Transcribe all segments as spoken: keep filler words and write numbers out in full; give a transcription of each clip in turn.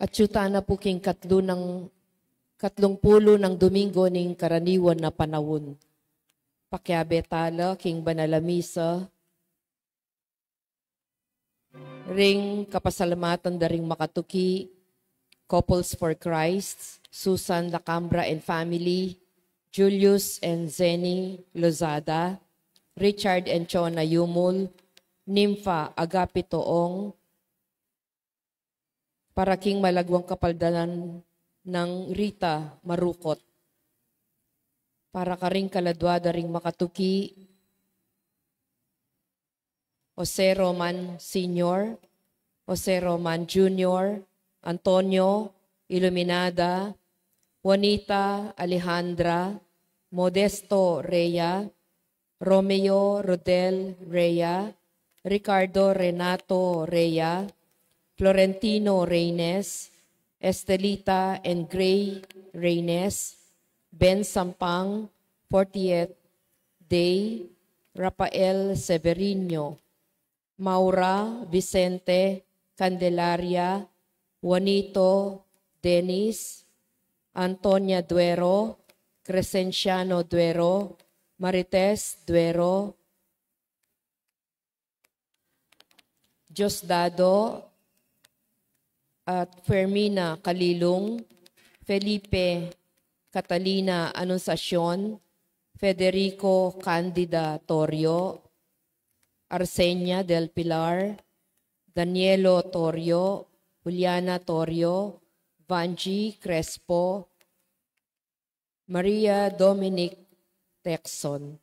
Atyu tana pu king katlu nang, katlung pulu nang Domingo ning karaniwan a panaun. Pakiabe tala king banal a misa, ring kapasalamatan da ring makatuki, Couples for Christ, Susan Lacambra and family, Julius and Zenny Lozada, Richard and Chona Yumul, Nympha Agapito Ong, para king malagwang kapaldanan nang Rita Marukot, para karing kaladua da ring makatuki, Jose Roman Senior, Jose Roman Junior, Antonio, Iluminada, Juanita Alejandra, Modesto Rea, Romeo Rodel Rea, Ricardo Renato Rea, Florentino Reynes, Estelita and Gray Reynes, Ben Sampang, fortieth Day, Rafael Severino, Maura Vicente, Candelaria, Juanito Dennis, Antonia Duero, Crescenciano Duero, Marites Duero, Diosdado at Fermina Kalilung, Felipe Catalina Anunciacion, Federico Candida Torio, Arsenia del Pilar, Danielo Torio, Juliana Torio, Vangie Crespo, Maria Dominic Texon,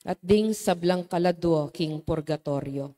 at ding sablang kaladua king purgatorio.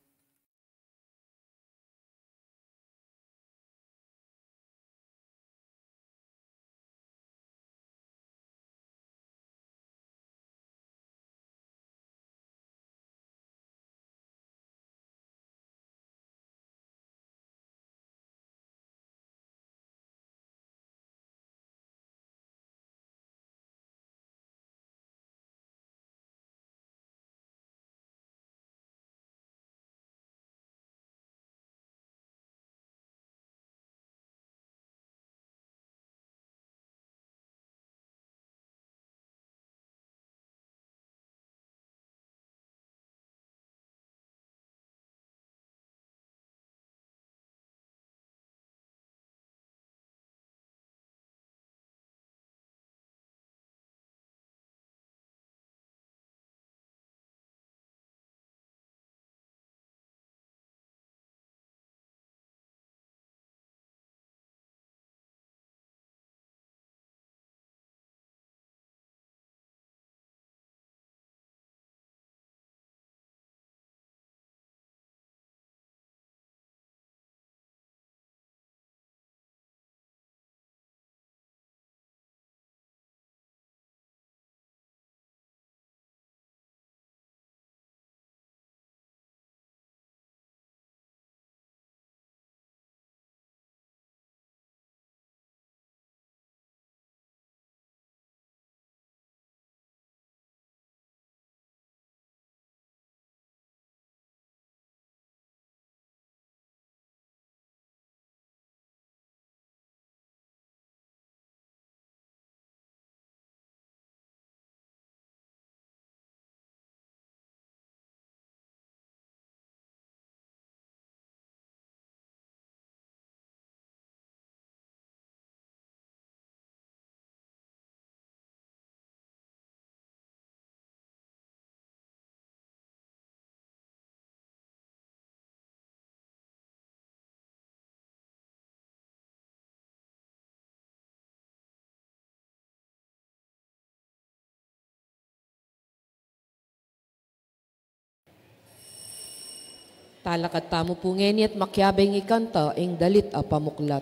Talakad tamu pu ngeni at makiabe ing ikanta ing dalit a pamuklat.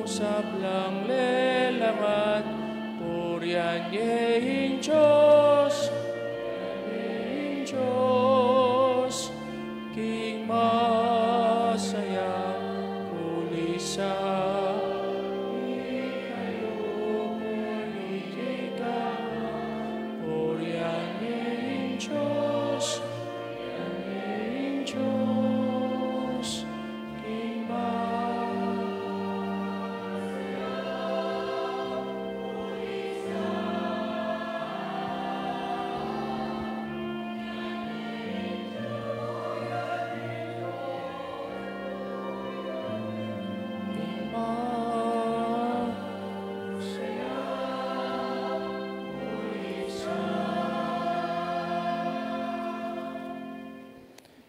sablang lelangad, purian ye ing Dios, purian ye ing Dios, king masayang kulisan. Ikayu, purian ye ing Dios, purian ye ing Dios, purian ye ing Dios.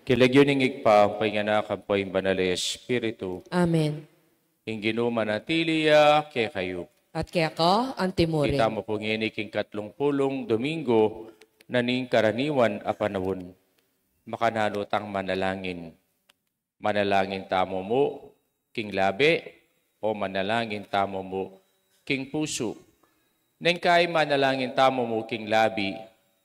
King lagyu ning Ibpa, ampo ing Anak, ampo ing Banal a Espiritu. Amen. Ing Ginu manatili ya kekayu. At keka antimurin. Itamu pu ngeni king katlung pulung Domingo na ning karaniwan a panaun. Makananu tang manalangin? Manalangin tamu mu king labi o manalangin tamu mu king pusu? Neng kai manalangin tamu mu king labi,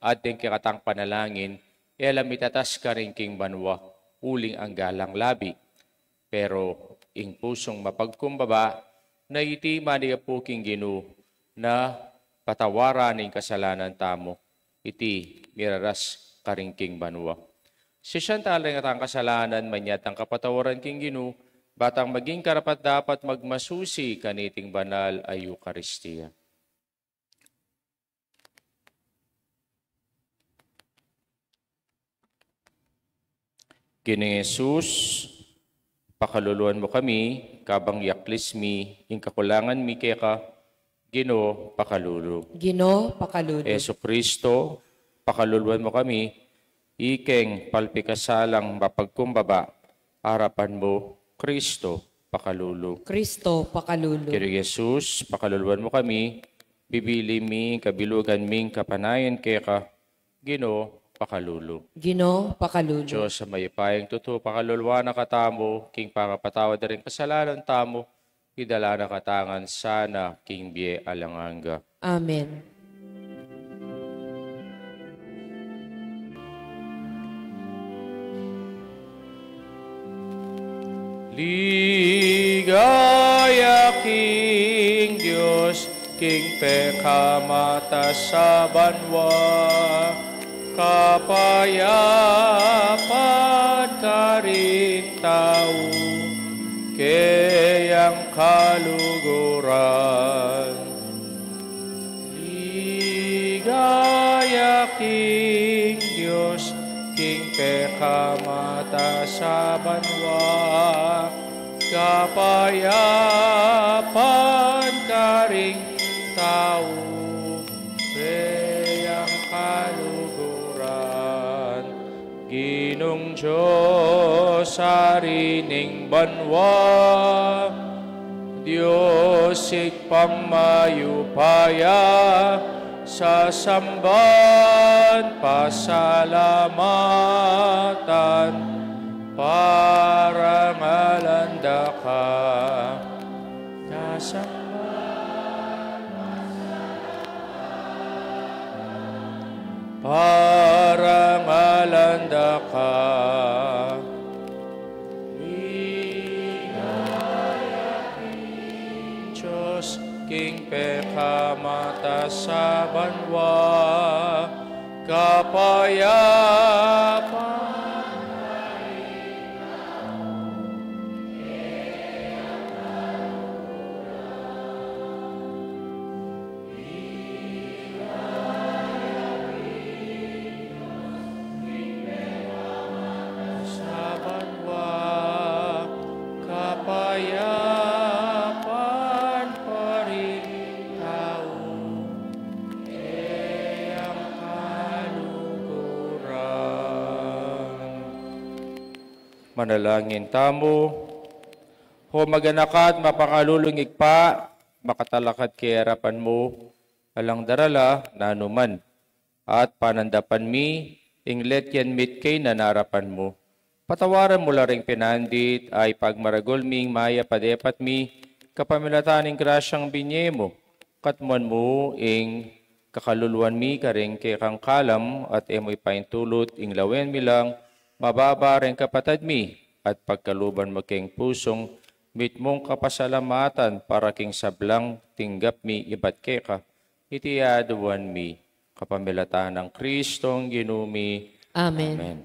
atin ing kekatang panalangin, e la mitatas karin king banua uling angga lang labi. Pero ing pusung mapagkumbaba, na iti manigapu king Ginu, na patawaran ing kasalanan tamu, iti miraras karin king banua. Sisian tala ing atang kasalanan, manyad tang kapatawaran king Ginu, ba tang maging karapat-dapat magmasusi kaniting banal a Eukaristia. Ginung Jesus, pakaluluan mu kami, kabang yaklis mi ing kakulangan mi keka, Ginu, pakalulu. Ginu, pakalulu. Jesucristo, pakaluluan mu kami, ikeng palpikasalang mapagkumbaba, arapan mu, Cristo, pakalulu. Cristo, pakalulu. Ginung Jesus, pakaluluan mu kami, bibili mi kabilugan ming kapanayan keka, Ginu, pakalulu. Ginu, pakalulu. Dios a mayupayang tutu, pakaluluan na katamu, king pangapatawad da ring kasalanan tamu, idala na katamu ngan sana king bie alang angga. Amen. Ligaya king Dios, king pekamatasaban wa, kapayapan karing tau, keyang kaluguran. Ligaya king Dios, king pekamatasaban wa, kapayapan karing tau, keyang kaluguran. Ginung Dios, Ari ning banua, Dios Ibpang mayupaya, sasamban, pasalamatan, parangalan da ka. Sasamban, parangalan da ka. Ligaya king Dios, king pekamatasaban wa, kapayapan sa banua, kapayapan pa ring tau, e ang kaluguran. Manalangin tamu. O maganaka at mapakalulung Ibpa, makatalakad ke arapan mu, alang darala, nanu man. At panandapan mi, ing let yan mit kainan arapan mu. Patawaran mu la ring pinandit, a ipagmaragul ming mayap a depat mi, Kapamilatan ning grasyang binie mu, katmuan mu ing kakaluluan mi karing kekang kalam, at e mu ipaintulut ing lawen mi lang mababa reng kapatad mi, at pagkaluban mu keng pusung mitmung kapasalamatan para king sablang tinggap mi ibat keka. Iti aduan mi kapamilatan nang Kristong Ginu mi. Amen. Amen.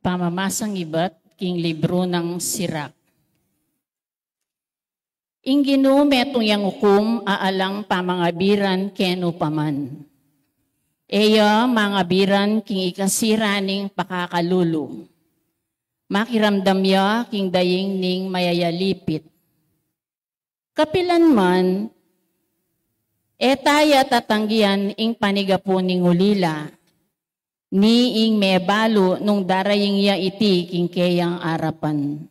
Pamamasang ibat king libru nang Sirak. Ing Ginu metung yang ukum a alang pamangabiran kenu pa man. E ya mangabiran king ikasira ning pakakalulu. Makiramdam ya king daing ning mayayalipit. Kapilan man, e taya tatanggian ing panigapu ning ulila, ni ing mebalu nung daraing ya iti king keyang arapan.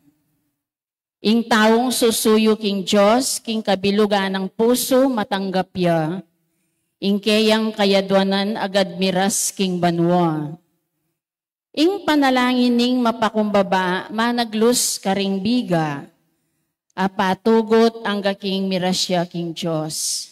Ing taung susuyu king Dios, king kabilugan nang pusu matanggap ya, ing keyang kayaduanan agad miras king banua. Ing panalangin ning mapakumbaba managlus karing biga, a patugut angga king miras ya king Dios.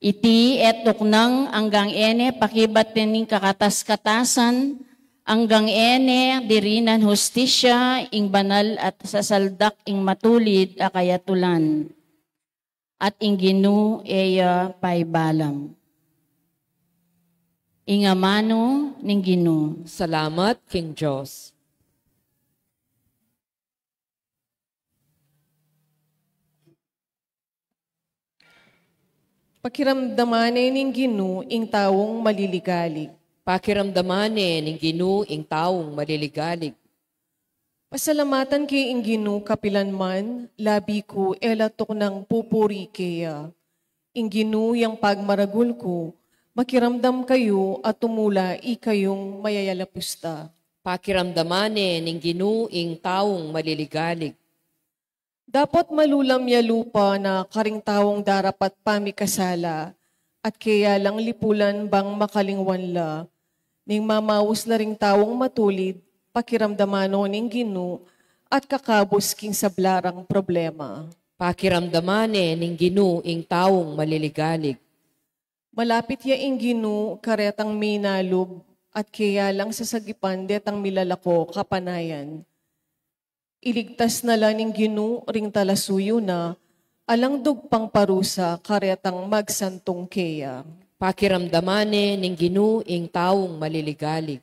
Iti e tuknang anggang e ne pakibat ning kakatas-katasan, anggang e ne dirinan hustisya ing banal at sasaldak ing matulid a kayatulan. At ing Ginu e ya paibalam. Ing amanu ning Ginu. Salamat king Dios. Pakiramdaman ne ning Ginu ing taung maliligalig. Pakiramdaman ne ning Ginu ing taung maliligalig. Pasalamatan ke ing Ginu kapilan man, labi ku e la tuknang pupuri keya. Ing Ginu yang pagmaragul ku, makiramdam kayu at tumula ikayung mayayalapusta. Pakiramdaman ne ning Ginu ing taung maliligalig. Dapot malulam ya lupa na karing taung darapat pamikasala, at keya lang lipulan bang makalingwan la. Ning mamaus la ring taung matulid, pakiramdaman no ning Ginu, at kakabus king sabla rang problema. Pakiramdaman ne ning Ginu ing taung maliligalig. Malapit ya ing Ginu karetang minalub, at keya lang sasagipan detang milalako kapanayan. Iligtas na la ning Ginu ring talasuyu na, alang dugpang parusa karetang magsantung keya. Pakiramdaman ne ning Ginu ing taung maliligalig.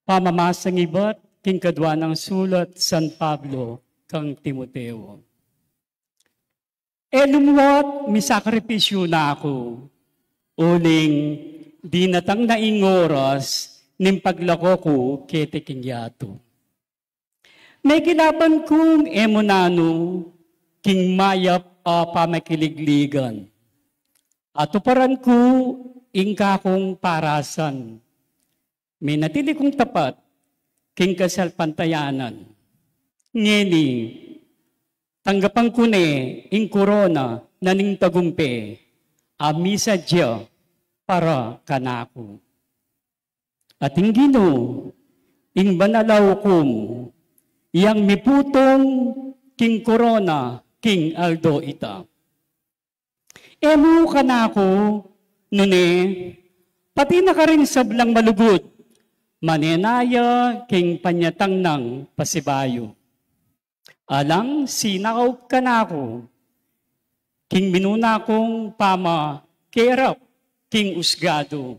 Pamamasang ibat king kadua nang sulat San Pablo kang Timoteo. E lumuat misakripisyu na ku, uling dinatang na ing oras ning paglako ku keti king yatu. Mekilaban kung e mu nanu king mayap a pamakiligligan. Atuparan ku ing kakung parasan. Minatili kung tapat king kasalpantayanan. Ngeni, tanggapan ku ne ing korona na ning tagumpe a misadya para kanaku. At ing Ginu, ing banal a ukum, yang miputung king korona king aldo ita. E mu kanaku, nune, pati na karing sablang malugud, manenaya king panyatang nang pasibayu. Alang sinakaup kanaku, king minuna kung pamakerap king usgadu.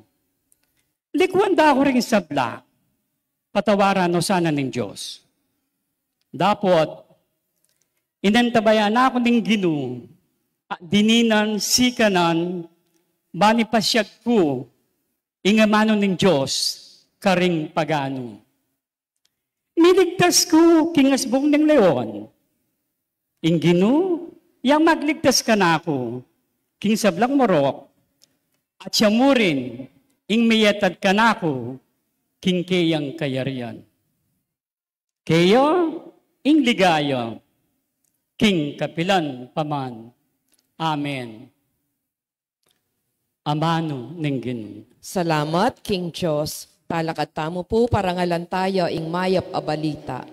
Likuan da ku ring sabla, patawaran no sana ning Dios. Dapot, inantabayanan ku ning Ginu, a dininan sikanan, bani pasiag ku, ing amanu ning Dios, karing paganu. Miligtas ku king asbung ning leon. Ing Ginu, yang magligtas kanaku, king sablang marok, at siya mu rin, ing miyatad kanaku, king keyang kayarian. Keya, ing ligaya, king kapilan pa man. Amen. Amanu ning Ginu. Salamat, king Dios. Talakad tamu pu, parangalan taya ing mayap a balita.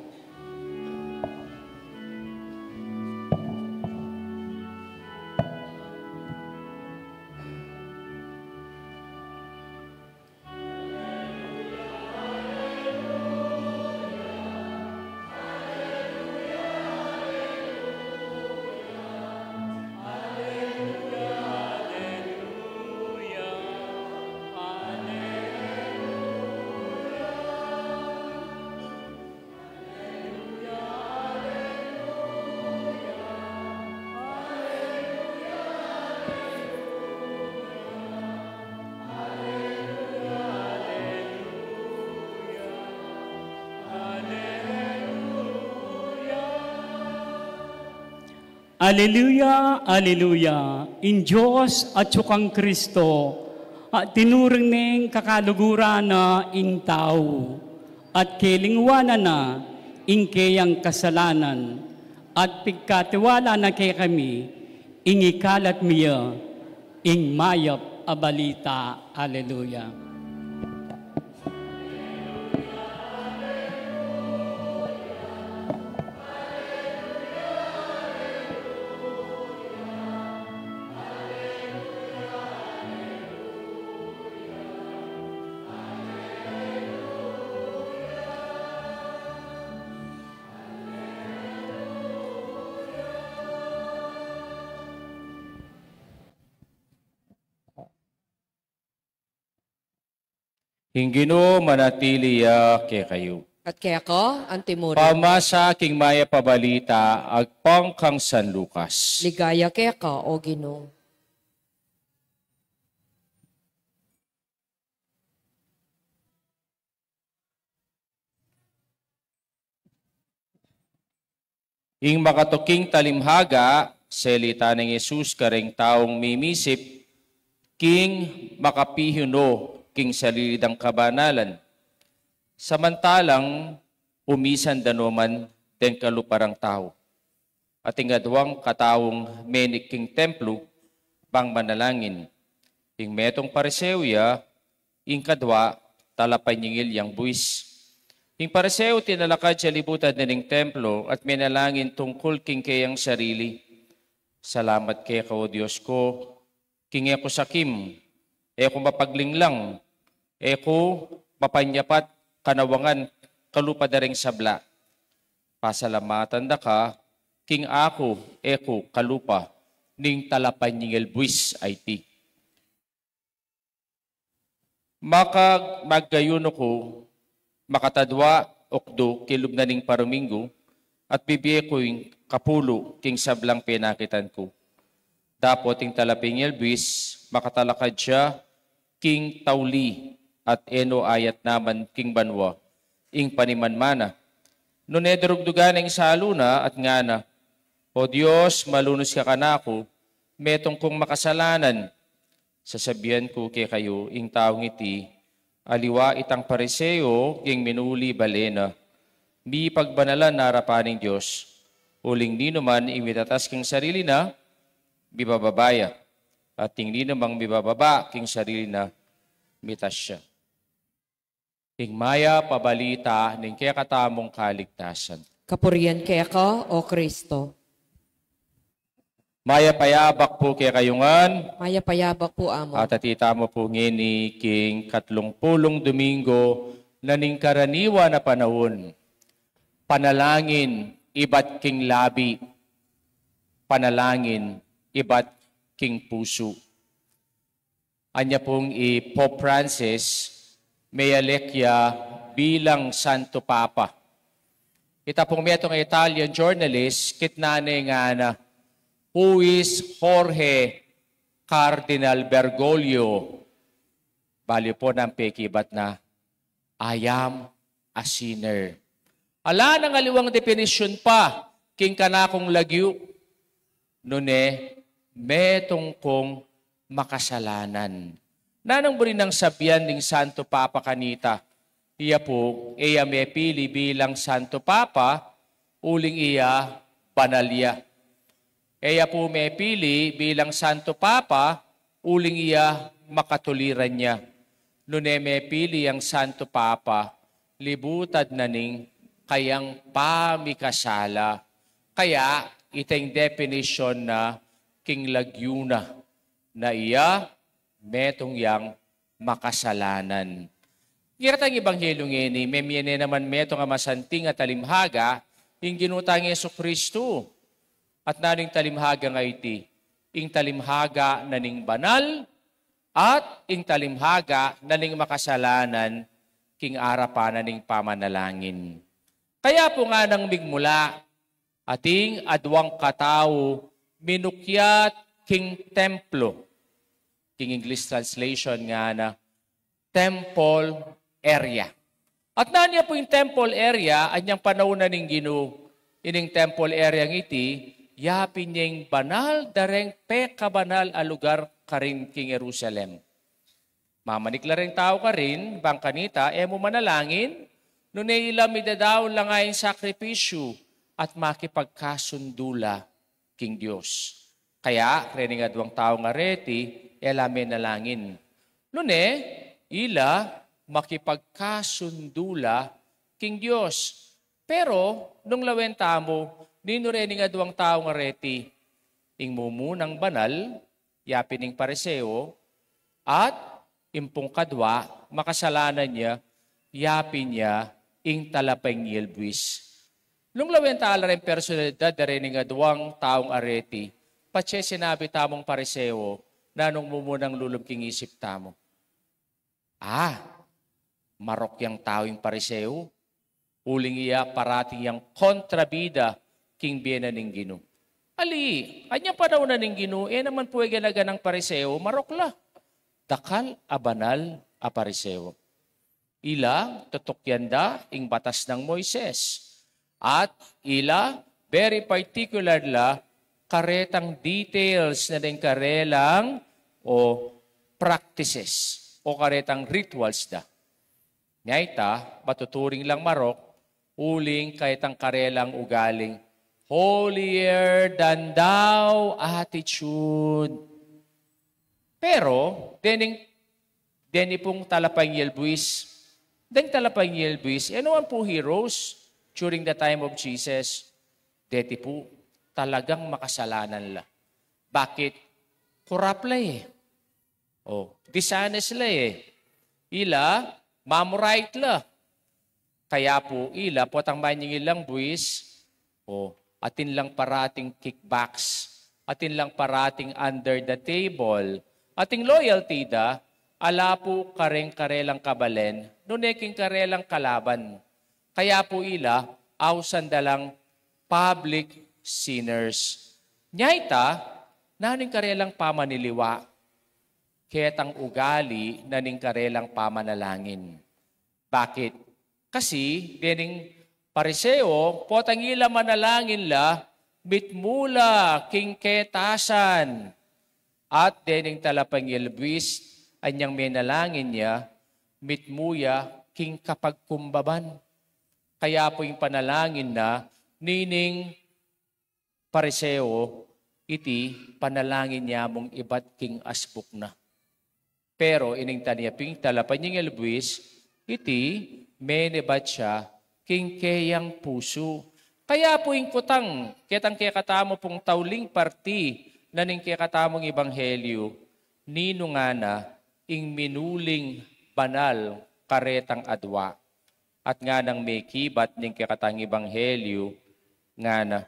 Aleluya, aleluya. Ing Dios atyu kang Kristo, a tinuring neng kakaluguran na ing tau, at kelingwanan na ing keyang kasalanan, at pigkatiwala na kekami, ing ikalat mi ya, ing mayap a balita. Aleluya. Ing Ginu manatili ya kekayu. At keka antimurin. Pamasa king mayap a balita agpang kang San Lucas. Ligaya keka, O Ginu. Ing makatuking talimhaga, selita neng Jesus kareng taung mimisip, king makapihi no king sarili dang kabanalan. Samantalang umisan da no man deng kalupa rang tau. At ing adwang kataung menik king templo, bang manalangin. Ing metung Pariseo ya, ing kadwa, talapanyingil yang buis. Ing Pariseo tinalakad ya libutan da ning templo at menalangin tungkul king keyang sarili. Salamat keka, O Dios ku, king e ku sakim, e ku mapaglinglang, e ku mapanyapat kanawangan kalupa da ring sabla. Pasalamatan da ka, king aku, e ku kalupa ning talapanyingil buis a iti. Maka-, mag-ayunu ku, makatadwa o kdu king lub na ning paruminggu, at bibie ku ing kapulu king sablang penakitan ku. Dapot ing talapanyingil buis, makatalakad ya king tauli, at e no ayat naman king banua ing panimanmana. Nune darugdugan na ing salu na at ngana, O Dios, malunus ka kanaku, metung kung makasalanan. Sasabian ku kekayu, ing taung iti, aliwa itang Pariseo king minuli bale na, mipagbanalan na arapan ning Dios. Uling ninuman ing mitatas king sarili na, mibababa ya, at ing ninumang mibababa king sarili na, mitas ya. Ing mayap a balita ning kekatamung kaligtasan. Kapurian keka, O Kristo. Mayap a yabak pu kekayu ngan. Mayap a yabak pu, Amo. At atita mu pu ngeni king katlung pulung Domingo na ning karaniwan a panaun. Panalangin ibat king labi, panalangin ibat king pusu. Anya pung i Pope Francis, meyalek ya bilang Santo Papa. Ita pung metung Italian journalist, kitnan ne ngana, "Who is Jorge Cardinal Bergoglio?" Bali pu nang pekibat na, "I am a sinner." Ala nang aliwang depinisyun pa king kanakung lagyu, nune metung kung makasalanan. Nanung buri nang sabian ning Santo Papa kanita? Iya pu, e ya mepili bilang Santo Papa, uling iya banal ya. E ya pu mepili bilang Santo Papa, uling iya makatuliran ya. Nune mepili yang Santo Papa, libutad na ning kayang pamikasala. Kaya, ita ing depinisyun na king lagyu na, na iya metung yang makasalanan. Kekatang ebanghelyu ngeni, memie ne naman metung a masanting a talimhaga, ing Ginu tang Jesucristo. At nanu ing talimhaga a iti? Ing talimhaga na ning banal, at ing talimhaga na ning makasalanan, king arapan na ning pamanalangin. Kaya pu nganang migmula, atin aduang katau minukyat king templo. King English translation ngana, temple area. At nanu ya pu ing temple area? Anyang panaun na ning Ginu, ining temple area ngiti, yapin ya ing banal da reng pekabanal a lugar karin king Jerusalem. Mamanik la reng tau karin, bang kanita, e mu manalangin, nune ila midadaun la ngeni ing sakripisyu at makipagkasundu la king Dios. Kaya, rening aduang taung areti, e la menalangin. Nune, ila makipagkasundu la king Dios. Pero, nung lawen tamu, ninu rening aduang taung areti? Ing mumunang banal, yapin ing Pariseo, at ing pungkadwa, makasalanan ya, yapin ya ing talapanyilbuis. Nung lawen ta la reng personalidad da rening aduang taung areti, patse sinabi tamung Pariseo, nanung mumunang lulub king isip tamu? Ah, marok yang tau ing Pariseo, uling iya parating yang kontrabida king bie na ning Ginu. Ali, anyang panaun na ning Ginu, e naman pu e gana-ganang Pariseo, marok la. Dakal a banal a Pariseo. Ila, tutukyan da ing batas nang Moises. At ila, very particular la, karetang details na ning karelang o practices o karetang rituals da. Nya ita, matuturing lang marok, uling karetang karelang ugaling holier than thou attitude. Pero, dening, deni pung talapanyilbuis, deng talapanyilbuis, e naman pu heroes during the time of Jesus, deti pu talagang makasalanan la. Bakit? Corrupt la e. O, dishonest la e. Ila, mamurait la. Kaya pu ila, potang manyingil lang buis, o, atin lang parating kickbacks, atin lang parating under the table, atin loyalty da, ala pu kareng karelang kabalen, nune king karelang kalaban. Kaya pu ila, ausan da lang public sinners. Nya ita, nanu ing karelang pamaniliwa? Ketang ugali na ning karelang pamanalangin. Bakit? Kasi, dening Pariseo, potang ila manalangin la, mitmu la king ketasan. At dening talapanyilbuis, anyang menalangin ya, mitmu ya king kapagkumbaban. Kaya pu ing panalangin na nining Pariseo, iti panalangin ya mung ibat king asbuk na. Pero ining tanya ping talapanyilbuis, iti menebat ya king keyang pusu. Kaya pu ing kutang, ketang kekatamu pung tauling parti na ning kekatamung ebanghelyu, ninu ngana ing minuling banal karetang adua? At nganang mekibat ning kekatang ebanghelyu, ngana,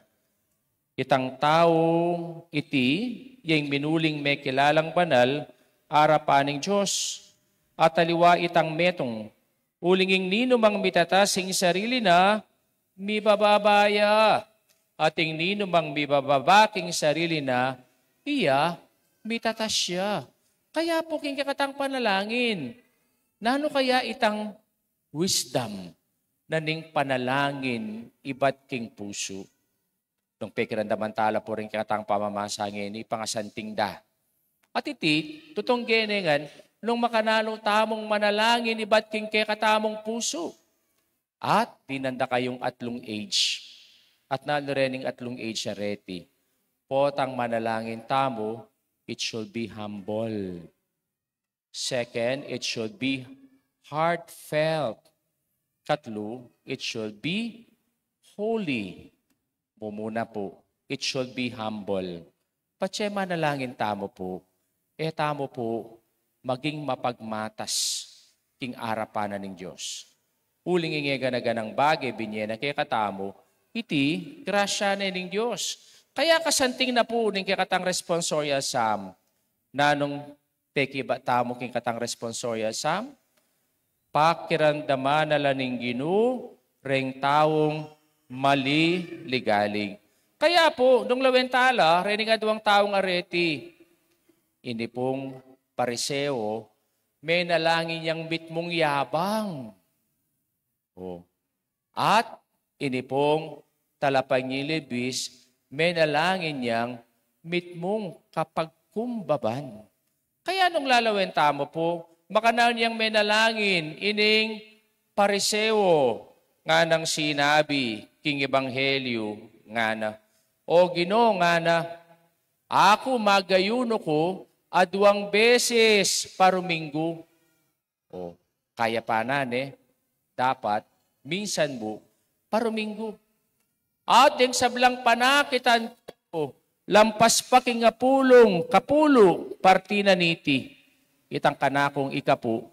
itang tau iti, ya ing minuling mekilalang banal arapan ning Dios, at aliwa itang metung Uling ing ninumang mitatas ing sarili na, mibababa ya. At ing ninumang mibababa king sarili na, iya, mitatas ya. Kaya pu king kekatang panalangin, nanu kaya itang wisdom na ning panalangin ibat king pusu? Nung pekiramdaman tala pu ring kekatang pamamasa ngeni, pangasanting da. At iti, tutung gene ngan, nung makananu tamung manalangin ibat king kekatamung pusu. At dinan da kayung atlung H. At nanu rening atlung H a reti? Potang manalangin tamu, it should be humble. Second, it should be heartfelt. Katlu, it should be holy. Mumuna pu, it should be humble. Patse manalangin tamu pu, e tamu pu maging mapagmatas king arapan na ning Dios. Uling ing e gana-ganang bage binye na kekatamu, iti grasya ne ning Dios. Kaya kasanting na pu ning kekatang responsorial psalm. Nanung pekibat tamu king katang responsorial psalm? Pakiramdaman na la ning Ginu reng taung maliligalig. Kaya pu, nung lawen tala rening aduang taung areti, ini pung Pariseo, menalangin yang mitmung yabang. O. At ini pung talapanyilbis, menalangin yang mitmung kapagkumbaban. Kaya nung lalawen tamu pu, makananu yang menalangin ining Pariseo, nganang sinabi king Ebanghelyo, ngana, "O Ginu," ngana, "aku magayunu ku aduang beses paruminggu." O, kaya pa na ne, dapat minsan mu paruminggu. At deng sablang panakitan ku, lampas pa king apulung kapulu parti na niti, itang kanakung ika pu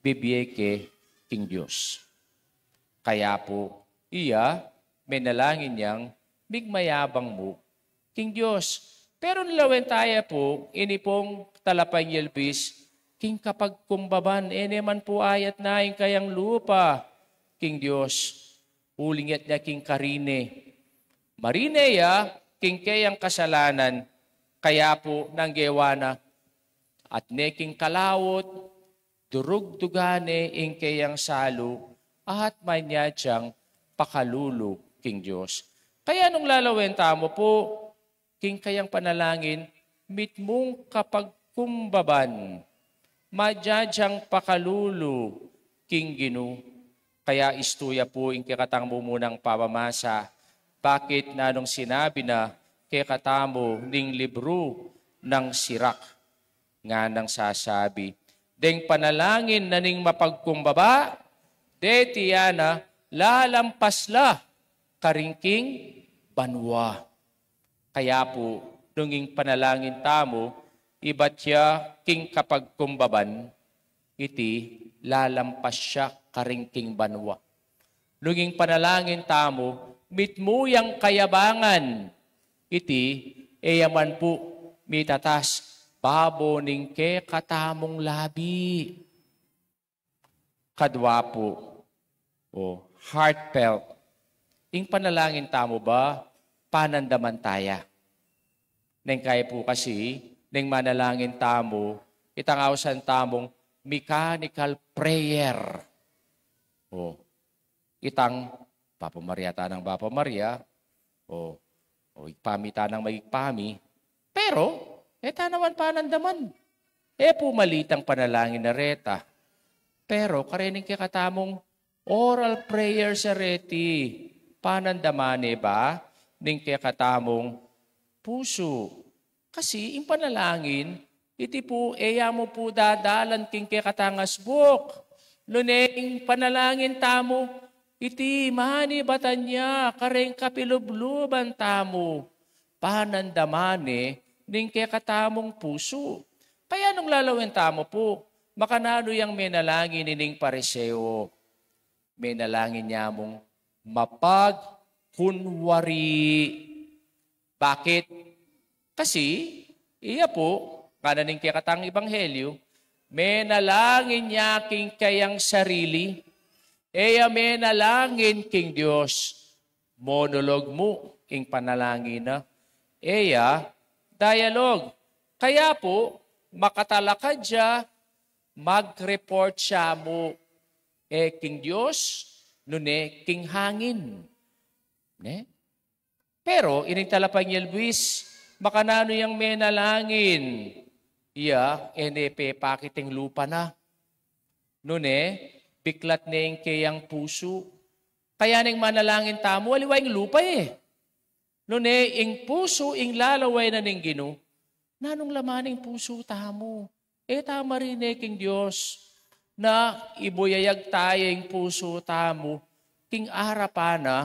bibie ke king Dios. Kaya pu, iya, menalangin yang migmayabang mu king Dios. Pero nung lawen taya pu, ini pung talapanyilbis king kapagkumbaban, e ne man pu ayat na ing kayang lupa king Dios, uling yatad ne king karine. Marine ya king keyang kasalanan, kaya pu nanu ing gewa na, at ne king kalaut, durugdugan ne ing keyang salu, at manyad yang pakalulu king Dios. Kaya nung lalawen tamu pu king kayang panalangin, mitmung kapagkumbaban, manyad yang pakalulu king Ginu. Kaya istu ya pu ing kekatang mumunang pamamasa, bakit nanung sinabi na kekatamu ning libru nang Sirak, nganang sasabi, deng panalangin na ning mapagkumbaba, deti ya na lalampas la karing king banua. Kaya pu, nung ing panalangin tamu ibat ya king kapagkumbaban, iti lalampas ya karing king banua. Nung ing panalangin tamu mitmu yang kayabangan, iti e ya man pu mitatas babo ning kekatamung labi. Kadua pu, o, heartfelt. Ing panalangin tamu ba panandaman taya? Neng kaya pu kasi, neng manalangin tamu, itang ausan tamung mechanical prayer. O, itang Bapa Maria tanang Bapa Maria, o, o Igpami tanang Maigpami, pero e tana man panandaman. E pu mali itang panalangin a reta. Pero karening kekatamung oral prayer sa reti, panandaman ne ba ning kekatamung pusu? Kasi ing panalangin, iti pu e ya mu pu dadalan king kekatang asbuk. Nune ing panalangin tamu, iti manibatan ya kareng kapilubluban tamu, panandaman ne ning kekatamung pusu. Kaya nung lalawen tamu pu, makananu yang menalangin ining Pariseo? Menalangin ya mung mapagkunwari. Bakit? Kasi iya pu, ngana ning kekatang ebanghelyo, menalangin ya king kayang sarili, E ya menalangin king Dios. Monolog mu ing panalangin na. E ya dialogue. Kaya pu, makatalakad ya, mag-report ya mu, e king Dios, nune king hangin. Ne? Pero ining talapanyilbuis, makananu yang menalangin? Iya, e ne pepakit ing lupa na. Nune, biklat ne ing keyang pusu. Kaya neng manalangin tamu, aliwa ing lupa e. Nune, ing pusu, ing lalaway na ning Ginu. Nanung laman ning pusu tamu? E ta marine king Dios na ibuyayag taya ing pusu tamu king arapan na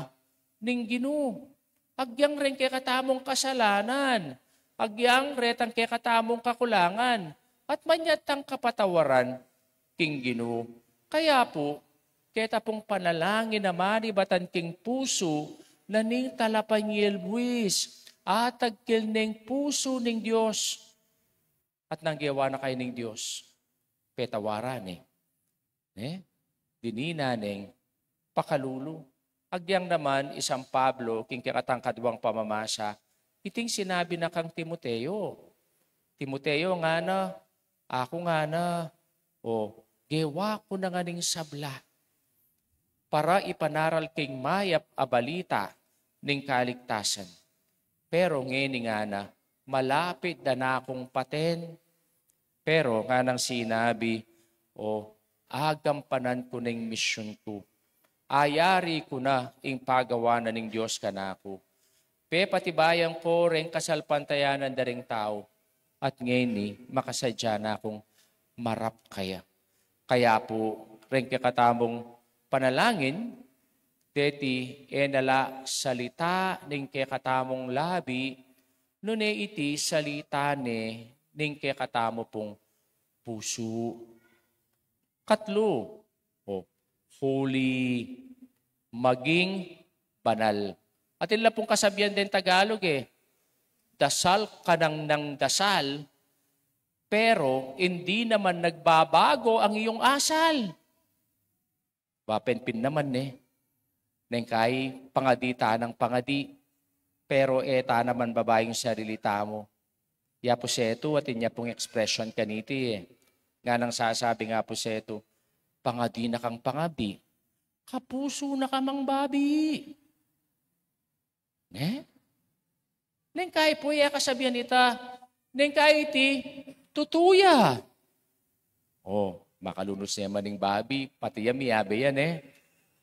ning Ginu. Agyang reng kekatamung kasalanan, agyang retang kekatamung kakulangan, at manyad tang kapatawaran king Ginu. Kaya pu, keta pung panalangin a manibatan king pusu na ning talapanyilbuis, atagkil neng pusu ning Dios. At nung gewa na kaya ning Dios, petawaran ne. Ne? Dininan neng pakalulu. Agyang naman i San Pablo, king kekatang kaduang pamamasa, iting sinabi na kang Timoteo. Timoteo, ngana, aku ngana, o, gewa ku na ngan ing sabla para ipanaral king mayap a balita ning kaligtasan. Pero ngeni ngana, malapit da na kung paten. Pero nganang sinabi, o, agampanan ku na ing misyun ku. Ayari ku na ing pagawa na ning Dios kanaku. Pepatibayan ku reng kasalpantayanan da ring tau, at ngeni makasadya na kung marap kaya. Kaya pu, reng kekatamung panalangin, deti e na la salita ning kekatamung labi, nune iti salita ne ning kekatamu pung pusu. Katlu, o, holy, maging banal. Atin la pung kasabian deng Tagalog e, dasal ka nang nang dasal, pero hindi naman nagbabago ang iyong asal. Bapenpin naman ne. Neng kai pangadi ta nang pangadi, pero e ta naman babaing sarili tamu. Ya pu setu, atin ya pung expression kaniti e. Nganang sasabi nga pu setu, pangadi na kang pangadi, kapusu na ka mang babi. Ne? Neng kai pu ya kasabian ita, neng kai iti, tutu ya. O, makalunus ne man ing babi, pati ya miyabe yan e.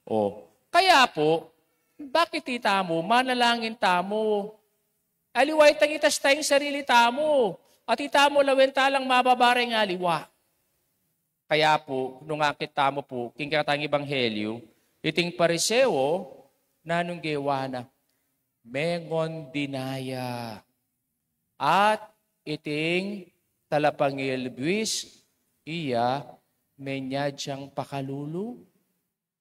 O, kaya pu, bakit itamu, manalangin tamu? Aliwa itang itas ta ing sarili tamu, at itamu lawen ta lang mababa reng aliwa. Kaya pu, nung akit tamu pu king kekatang ebanghelyu, iting Pariseo, nanung gewa na, mengon dinaya. At iting talapangil buis, iya, menyad yang pakalulu.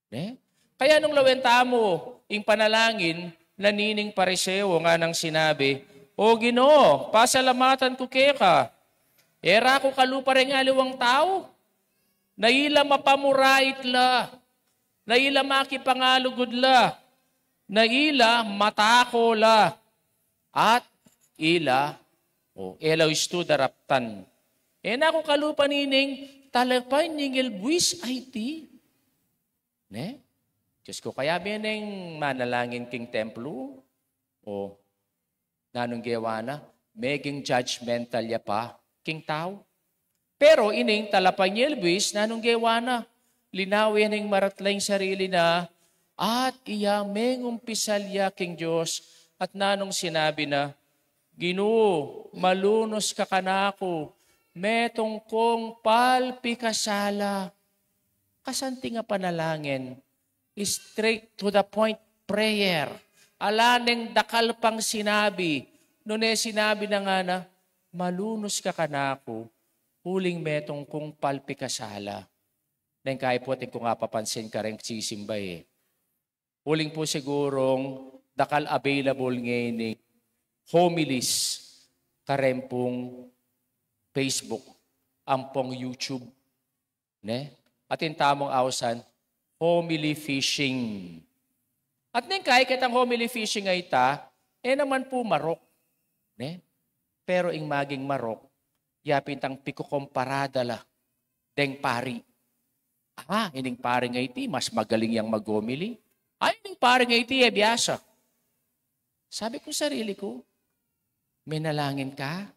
Ne? Kaya nung lawen tamu ing panalangin na nining Pariseo, nganang sinabi, O Ginu, pasalamatan ku keka, e ra ku kalupa reng aliwang tau, na ila mapamurait la, na ila makipangalugud la, na ila matako la, at ila, o, e la istu daraptan. E na ku kalupa nining talapanyingil buis a iti. Ne? Diyos ko, kaya meneng manalangin king templo? O, nanung gewa na? Meging judgmental ya pa king tau. Pero ining talapanyilbuis, nanung gewa na? Linawe neng maratla ing sarili na, at iya mengumpisal ya king Dios, at nanung sinabi na, Ginu, malunus ka kanaku, metung kung palpikasala. Kasanting a panalangin, straight to the point prayer. Ala neng dakal pang sinabi, nune sinabi na ngana, malunus ka kanaku, uling metung kung palpikasala. Neng kai pu atin kung apapansin kareng sisimba e. Uling pu sigurung dakal available ngeni homilies kareng pung Facebook, ampong YouTube. Ne? Atin tamung ausan, homily fishing. At neng kai ketang homily fishing a ita, e naman pu marok, ne? Pero ing maging marok, ya pin itang pikukumpara da la deng pari. Ah, ining pari a iti, mas magaling yang mag-homily. Ay, ining pari a iti, e biasa. Sabi ku sarili ku, menalangin ka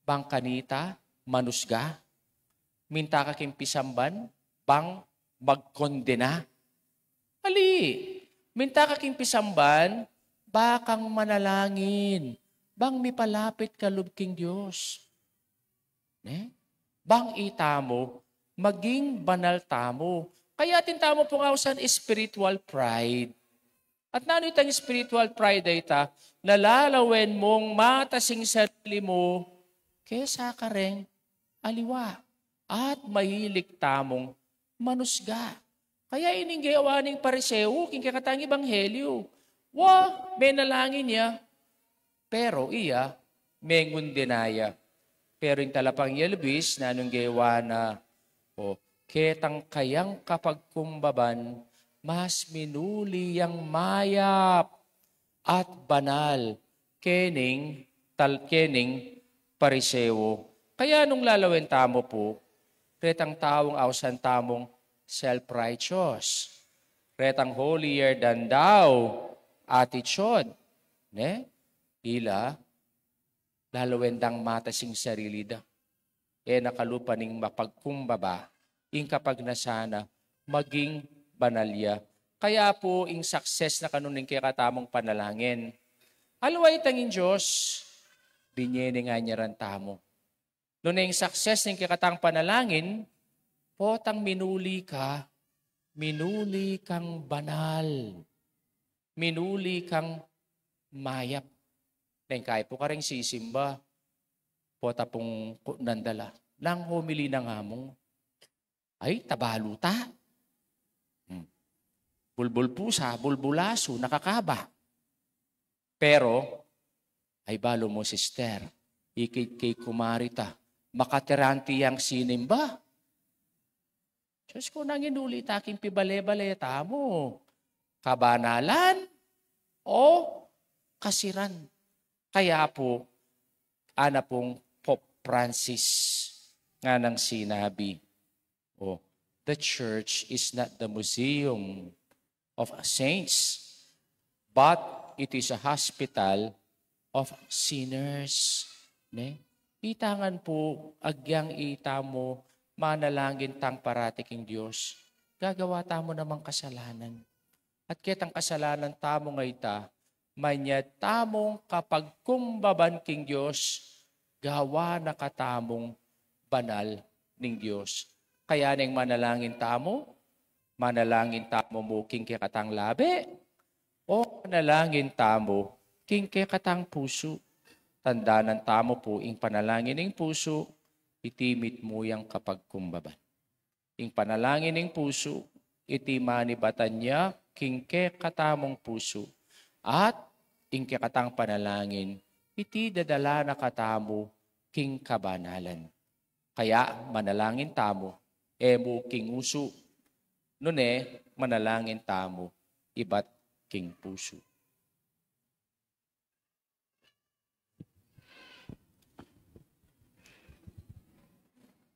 bang kanita manusga? Minta ka king pisamban bang magkondena? Ali, minta ka king pisamban bang manalangin bang mipalapit ka lub king Dios. Ne? Bang itamu maging banal tamu. Kaya atin tamu pung ausan spiritual pride. At nanu itang spiritual pride a ita? Nalalawen mung matas ing sarili mu kesa kareng aliwa. At mahilig tamung manusga. Kaya ining gewa ning Pariseo king kekatang ebanghelyo. Wa, menalangin ya. Pero iya, mengundena ya. Pero ing talapang yelbis, nanung gewa na? O, ketang kayang kapagkumbaban, mas minuli yang mayap at banal kening tal-, kening Pariseo. Kaya nung lalawen tamu pu, retang taung ausan tamung self-righteous, retang holier than thou attitude, ne? Ila, lalawen dang matas ing sarili da. E na kalupa ning mapagkumbaba, ing kapagnasan na maging banal ya. Kaya pu, ing success na kanu ning kekatamung panalangin. Aliwa itang ing Dios, binye ne ngan ya rang tamu. Nune ing success ning kekatang panalangin, potang minuli ka, minuli kang banal, minuli kang mayap. Neng kai pu kareng sisimba, pota pung kutnan da la, nang homily na nga mu. Ay, tabalu ta. Hmm. Bulbul pusa, bulbul asu, nakakaba. Pero, ay balu mu, sister, ikit kay kumari ta, makatirante yang sinimba. Diyos ko, nang inuli ta king pibale-bale tamu, kabanalan o kasiran? Kaya pu, ana pung Pope Francis nganang sinabi, o, "The church is not the museum of saints, but it is a hospital of sinners." Ne? Ita ngan pu, agyang itamu manalangin tang parati king Dios, gagawa tamu namang kasalanan. At ketang kasalanan tamung ita, manyad tamung kapagkumbaban king Dios, gawa na katamung banal ning Dios. Kaya neng manalangin tamu, manalangin tamu mu king kekatang labi, o manalangin tamu king kekatang pusu? Tandanan tamu pu, ing panalangin ning pusu, iti mitmu yang kapagkumbaban. Ing panalangin ning pusu, iti manibatan ya king kekatamung pusu. At ing kekatang panalangin, iti dadala na katamu king kabanalan. Kaya manalangin tamu, e mu king usu, nune manalangin tamu ibat king pusu.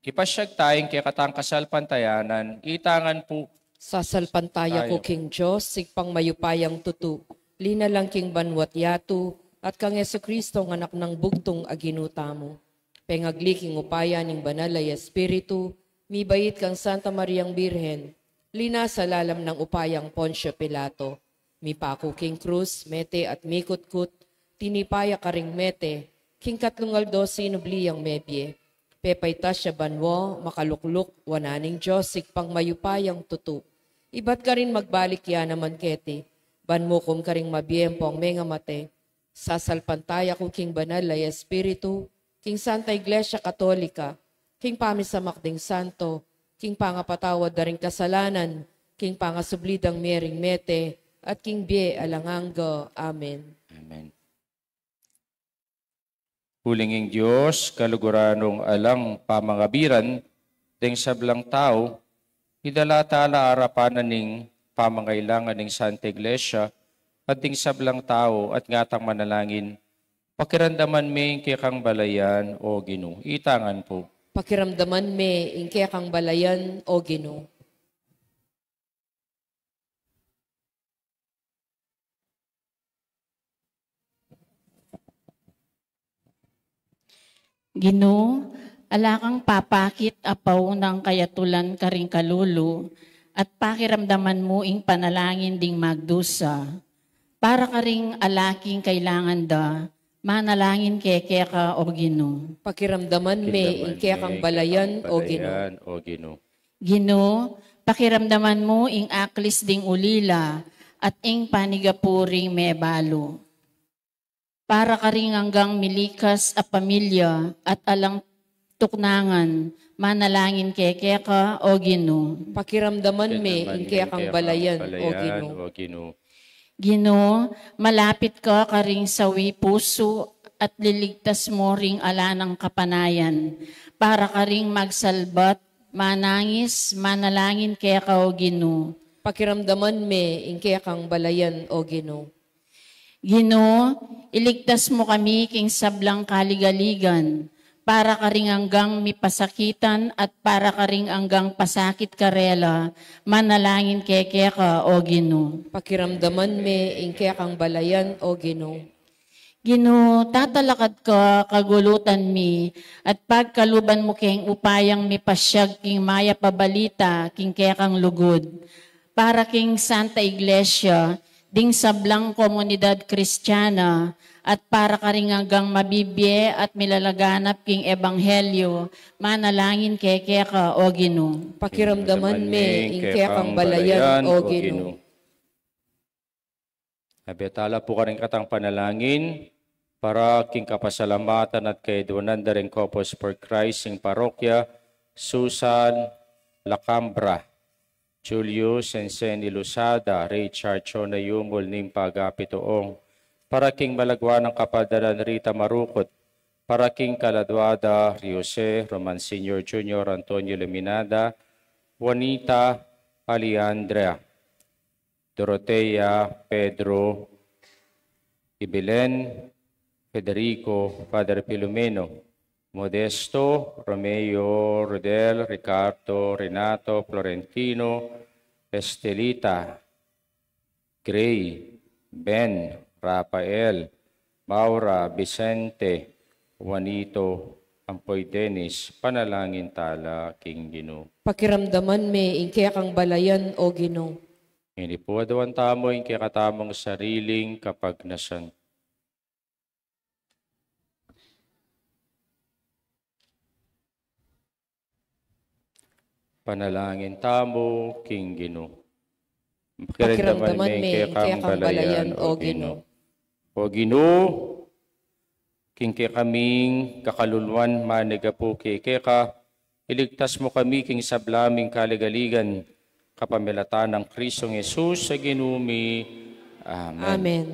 Ipasyag taya ing kekatang kasalpantayanan, ita ngan pu. Sasalpantaya ku king Dios, Ibpang mayupayang tutu, linalang king banua't yatu, at kang Jesucristo, a Anak nang bugtung a Ginu tamu. Pengagli king upaya ning Banal a Espiritu, mibait kang Santa Mariang Birhen, linasa lalam nang upayang Poncio Pilato, mipaku king krus, mete at mikutkut, tinipa ya karing mete, king katlung aldo sinubli yang mebie. Pepaitas ya banua, makalukluk wanan ning Dios, Ibpang mayupayang tutu. Ibat karin magbalik ya naman keti, ban mukum karing mabie ampong mengamate. Sasalpantaya ku king Banal a Espiritu, king Santa Iglesia Katolika, king pamisamak ding santo, king pangapatawad da ring kasalanan, king pangasubli dang mie ring mete, at king bie alang angga. Amen. Amen. Uling ing Dios, kaluguran nung alang pamangabiran ding sablang tau, Idala tala arapan na ning pamangailangan ning Santa Iglesia at ding sablang tau at ngatang manalangin, pakiramdaman me ing kekang balayan, O Ginu. Itangan pu. Pakiramdaman me ing kekang balayan, O Ginu. Ginu, ala kang papakit a paunang kayatulan karing kalulu, at pakiramdaman mu ing panalangin ding magdusa. Para karing ala king kailangan da, manalangin keke ka, O Ginu. Pakiramdaman me ing kekang balayan, O Ginu. Ginu, pakiramdaman mu ing aklis ding ulila at ing panigapu ring mebalu. Para karing anggang milikas a pamilya at alang tuknangan, manalangin keke ka, O Ginu. Pakiramdaman me ing kekang balayan, O Ginu. Ginu, malapit ka karing sawi pusu at liligtas mu ring ala nang kapanayan. Para karing magsalbat, manangis, manalangin keka, O Ginu. Pakiramdaman me ing kekang balayan, O Ginu. Ginu, iligtas mu kami king sablang kaligaligan, para karing anggang mipasakitan at para karing anggang pasakit karela, manalangin keke ka, O Ginu. Pakiramdaman me ing kekang balayan, O Ginu. Ginu, tatalakad ka kagulutan mi, at pagkaluban mu keng upayang mipasyag king mayap a balita king kekang lugud. Para king Santa Iglesia, ding sablang komunidad Kristiana, at para karing anggang mabibie at milalaganap king ebanghelyo, manalangin keke ka, O Ginu. Pakiramdaman me ing kekang balayan, O Ginu. Abetala pu karing katang panalangin, para king kapasalamatan at kayadwanan da ring Corpus per Christ ing parokya, Susan Lacambra, Julio Senseni Luzada, Richard Chona Yumul, Nimpa Agapito Ong, para king malagwa nang kapaldanan Rita Marukut, para king kaladwa da Jose Roman Senior Junior, Antonio Leminada, Juanita Alejandra, Dorotea, Pedro, Ibelen, Federico, Father Filomeno, Modesto, Romeo, Rodel, Ricardo, Renato, Florentino, Estelita, Gray, Ben, Rafael, Maura, Vicente, Juanito, ampo i Dennis, panalangin tala king Ginu. Pakiramdaman me ing kekang balayan, O Ginu. Ini pu, aduan tamu ing kekatamung sariling kapagnasan. Panalangin tamu king Ginu. Pakiramdaman me ing kekang balayan, O Ginu. O Ginu, king kekaming kakaluluan manigapu keka, iligtas mu kami king sabla ming kaligaligan, kapamilatan nang Kristong Jesus a Ginu mi. Amen. Amen.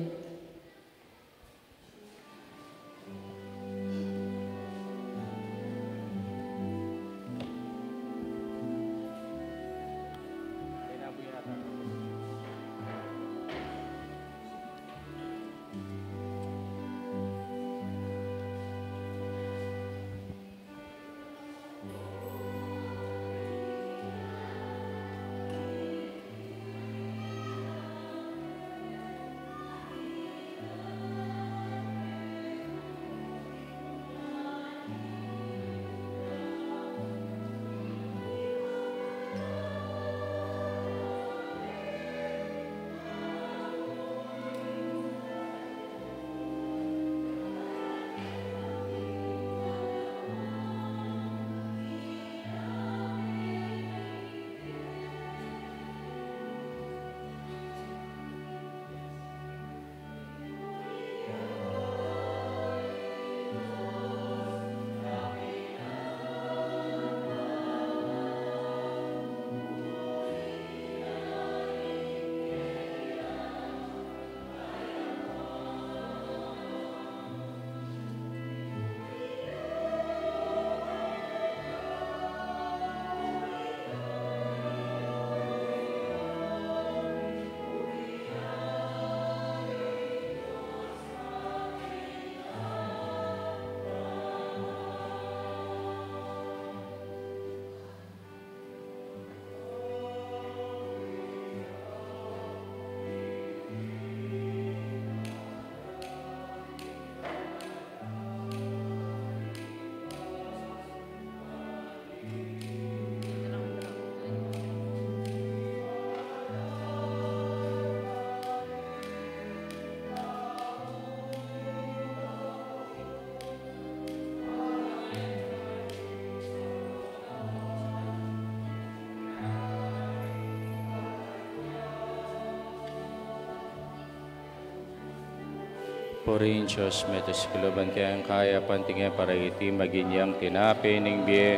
Purihin Dios, meto sa kaluban kayang kayapan, tingin para iti maging yang tinape ning bie.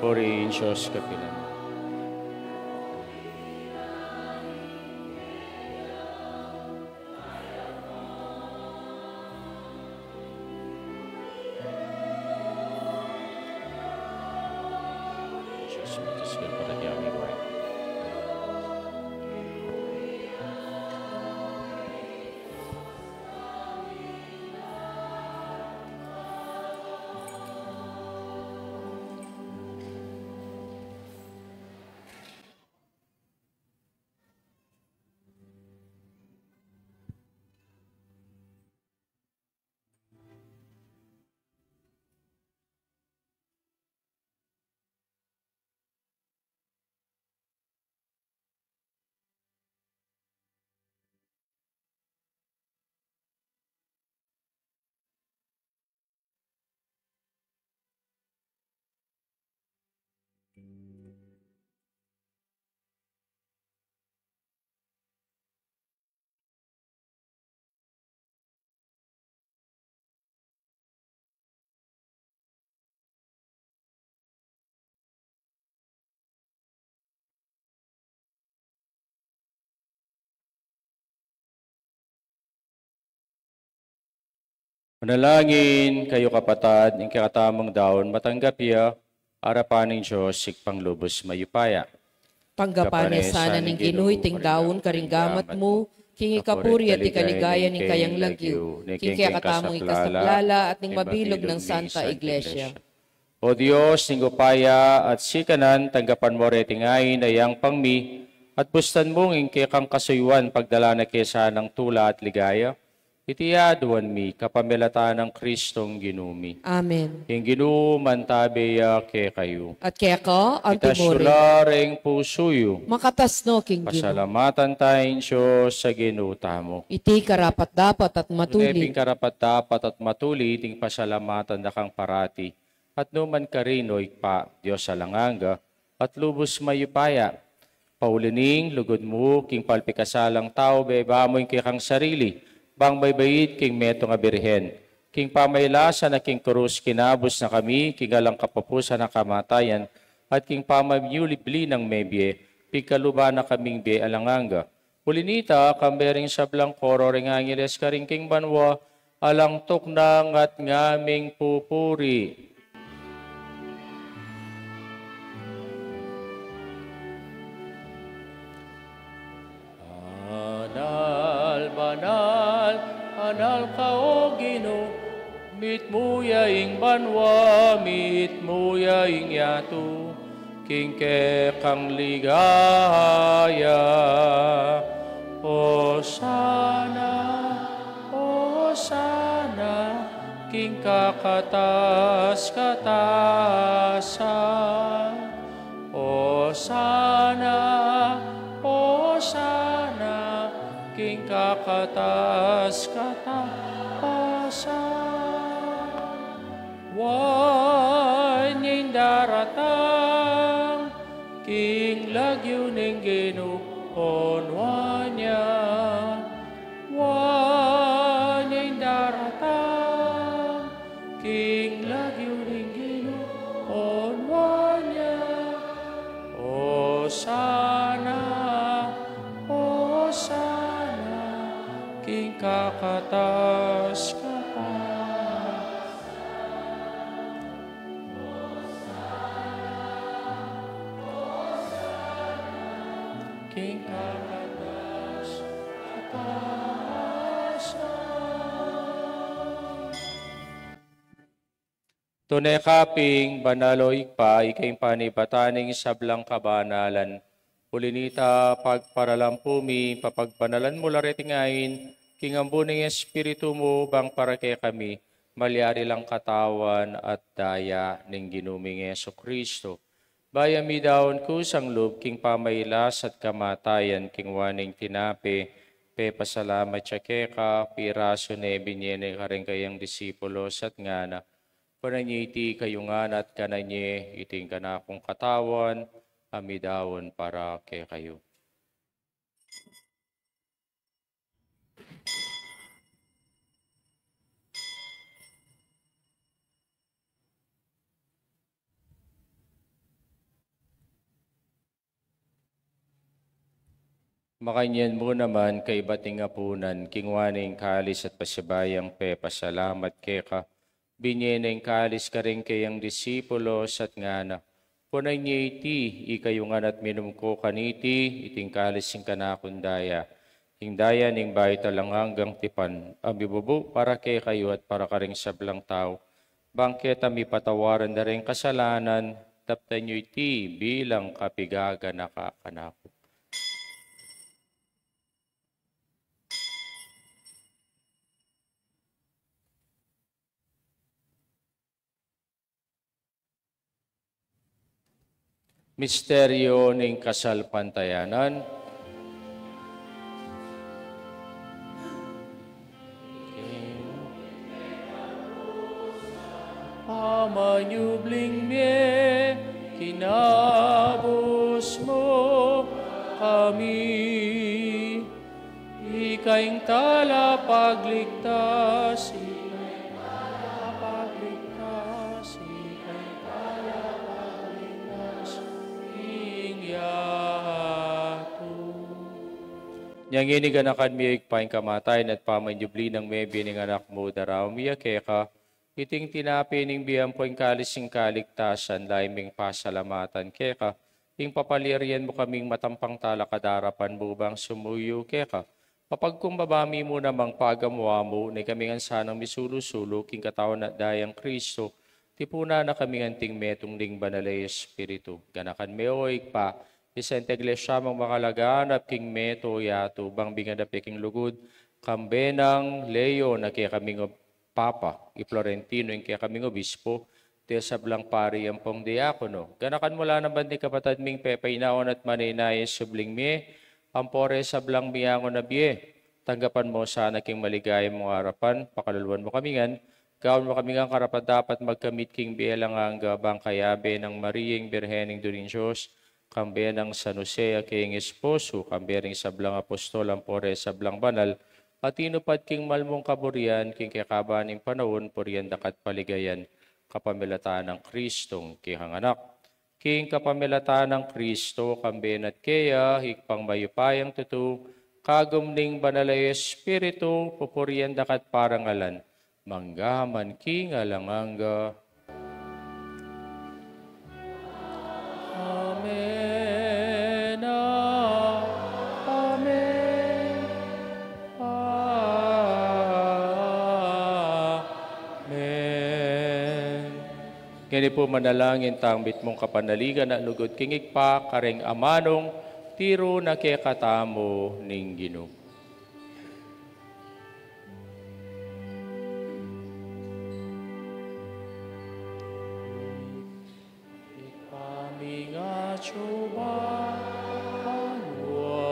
Purihin Dios, kapilan. Manalangin kayu, kapatad, ing kekatamung daun matanggap ya arapan ning Dios, Ibpang lubus mayupaya. Tanggapan ne sana ning Ginu iting daun karing gamat mu, king ikapuri at ikaligaya ning kayang lagyu, king kekatamung ikasaplala at ning mabilug nang Santa Iglesia. O Dios ning upaya at sikanan, tanggapan mu reting ain a yang pangmi, at bustan mung ing kekang kasuyuan pagdala na ke sanang tula at ligaya. Iti aduan mi kapamilatan nang Kristong Ginu mi. Amen. Ing Ginu mantabe ya kekayu. At keka anti mu rin. Itas yu la ring pusu yu. Makatas no king Ginu. Pasalamatan taya ing Dios a Ginu tamu. Iti karapat-dapat at matuli. Tune pin karapat-dapat at matuli iting pasalamatan da kang parati at nu man karin, o Ibpa, Dios alang angga at lubus mayupaya. Pauli ning lugud mu king palpikasalang tau, beba mu ing kekang sarili bang maybait king metung a birhen. King pamailasan na king krus, kinabus na kami king alang kapupusan a kamatayan, at king pamamiyuli bli nang mebie, pigkaluban na kaming bie alang angga. Uli nita, kambe ring sablang koro ring angeles karin king banua, alang tuknang at ngaming pupuri. Banal, banal, banal ka, o Ginu, mitmu ya ing banua, mitmu ya ing yatu, king kekang ligaya. Osana, Osana, king kakatas-katasan. Osana, Osana, king kakatas-katasan. Wani ing daratang king lagyu ning Ginu, onuan ya. Wani ing daratang king lagyu ning Ginu, onuan ya. Osana, Osana, king kakatas-katasan. King kakatas-katasan. Tune ka pin banal, o Ibpa, ika ing panibatan ning sablang kabanalan. Uli nita, pagparalampu mi, papagbanalan mu la reting ain king ambun ning Espiritu mu, bang para kekami malyari lang katawan at daya ning Ginu ming Jesucristo. Bayu mi daun kusang lub king pamailas at kamatayan, king waning tinape, pepasalamat ya keka, pirasu ne, binye ne karing kayang disipulos at ngana: Kunan ye iti kayu ngan at kanan ye, iti ing kanakung katawan a midaun para kekayu. Makanyan mu naman kaybat ning apunan, kinua ne ing kalis at pasibayu yang pepasalamat keka, binye ne ing kalis karing kayang disipulos at ngana: Kunan ye iti, ikayu ngan at minum ko kaniti, iti ing kalis ning kanakung daya, ing daya ning bayu at alang anggang tipan, a mibubu para kekayu at para karing sablang tau, bang keta mipatawaran da ring kasalanan. Daptan yu iti bilang kapigaganaka kanaku. Misteryo ning kasalpantayanan. Amanyubling mie, kinabus mu kami. Ika ing talapagligtas, ika ing talapagligtas, ika ing talapagligtas king yatu. Nya ngeni ganakan mi, Ibpa, ing kamatayan at pamanyubli nang mebie ning Anak mu, daraun mi ya keka, iting tinape ning bie ampo ing kalis ning kaligtasan, lalu ming pasalamatan keka, ing papalyarian mu kaming matampang talakad arapan mu bang sumuyu keka. Mapagkumbaba mi mu namang pagamu-amu, nung kami ngan sanang misulu-sulu king katawan at dayang Kristo, tipunan na kami ngan anting metung ning Banal a Espiritu. Ganakan me, o Ibpa, ing Santa Iglesia mung makalaganap king mabilug a yatu, bang minganap ya king lugud, kambe nang Leo a kekaming Papa, i Florentino ing kekaming obispo, ding sablang pari ampong diakono. Ganakan mu la naman ding kapatad ming pepainawa at manenaya king subling mie, ampo reng sablang miangun a bie. Tanggapan mu la sana king maligaya mung arapan, pakaluluan mu kami ngan, gawan mu kami ngan karapat-dapat magkamit king bie alang angga, bang kayabe nang Maria ing Birhen, Indu ning Dios, kambe nang San Jose a kayang esposo, kambe ring sablang apostol, ampo reng sablang banal a tinupad king mal mung kaburian, king kekaban ning panaun, purian da ka at paligayan, kapamilatan nang Kristong kekang Anak. King kapamilatan nang Kristo, kambe na at keya, Ibpang mayupayang tutu, kagum ning Banal a Espiritu, pupurian da ka at parangalan, mangga man king alang angga. Amen. Amen. Amen. Ngeni pu manalangin tang mitmung kapanaligan at lugud king Ibpa, karing amanung tiru na kekatamu ning Ginu. Ibpa mi atsu ka banua,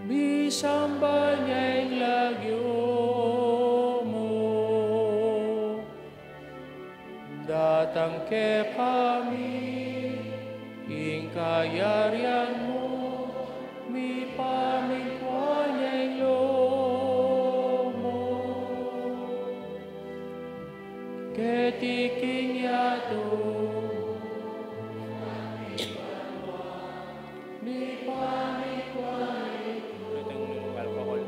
misamban ya ing lagyu mu, datang kekami ing kayarian mu, mipamingkwa ya ing lub mu keti king yatu, mipamingkwa ya ing lub mu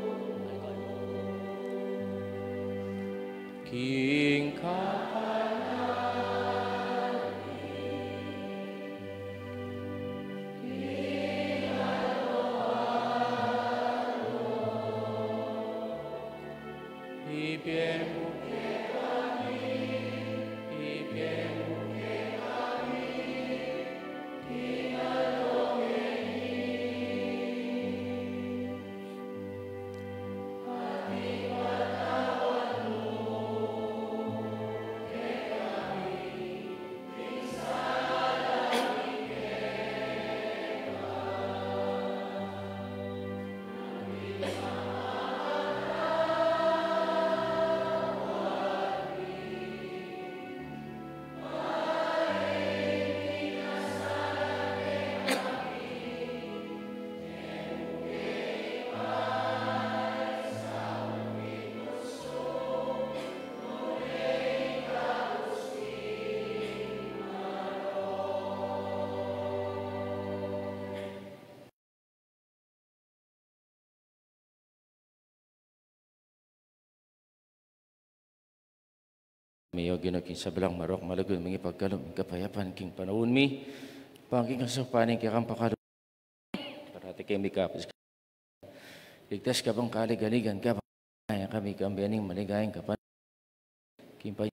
king kapanayan. Ibie mu kekami, ibie mu kekami, king aldo ngeni. Mi, O Ginu, king sablang marok, malugud mung ipagkalub ing kapayapan king panaun mi, bang king kasaupan ning kekang pakalub, parati keng mikapis, ligtas ka bang kaligaligan, kabang kami kang bening maligayang kapan king pay-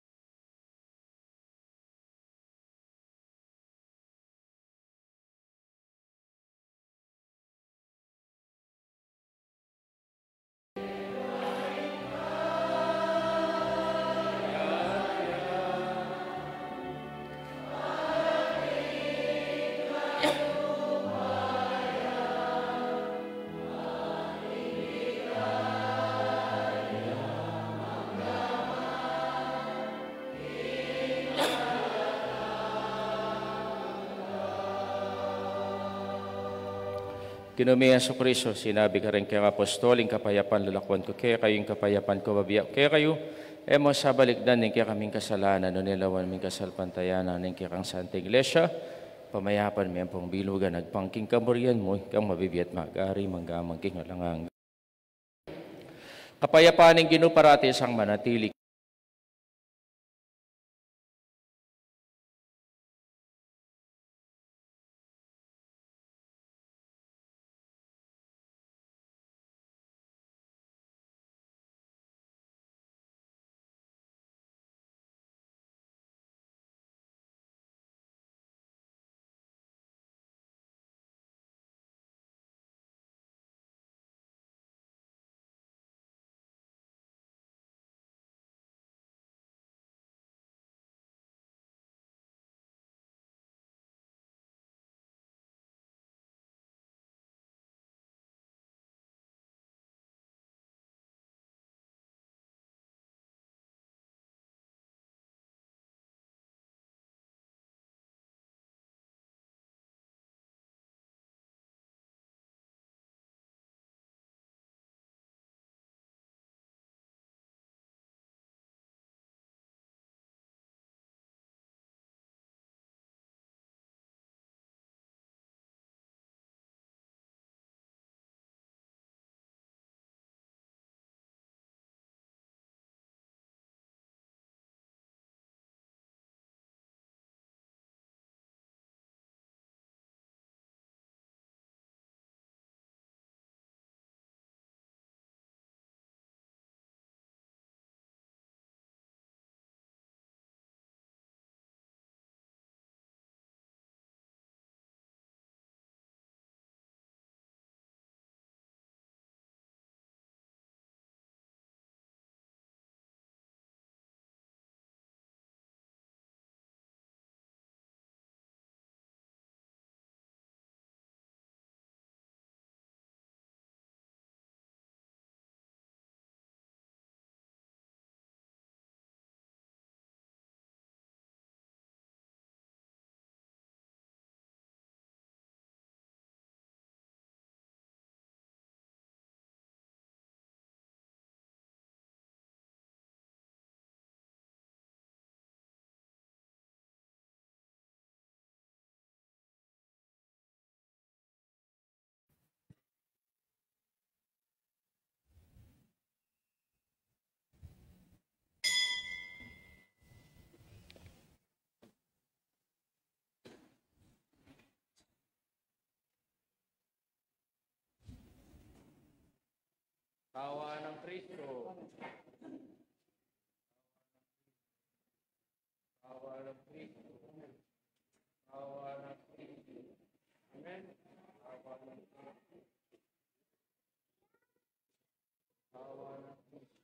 Ginu mi Jesucristo, sinabi karing kekang apostol, ing kapayapan lalakwan ku kekayu, ing kapayapan ku bibie ku kekayu, e mu sabalikdan ing kekaming kasalanan, nune lawan mu ing kasalpantayanan ning kekang Santa Iglesia, pamayapan mu yang pangbilugan, agpang king kamurian mu, ika ing mabibie at mag-ari, mangga man king alang angga. Kapayapan ning Ginu parati sang manatili. Kawan ng Kristo. Kawan ng Kristo. Kawan ng Kristo. Amen. Kawan ng Kristo. Kawan ng Kristo.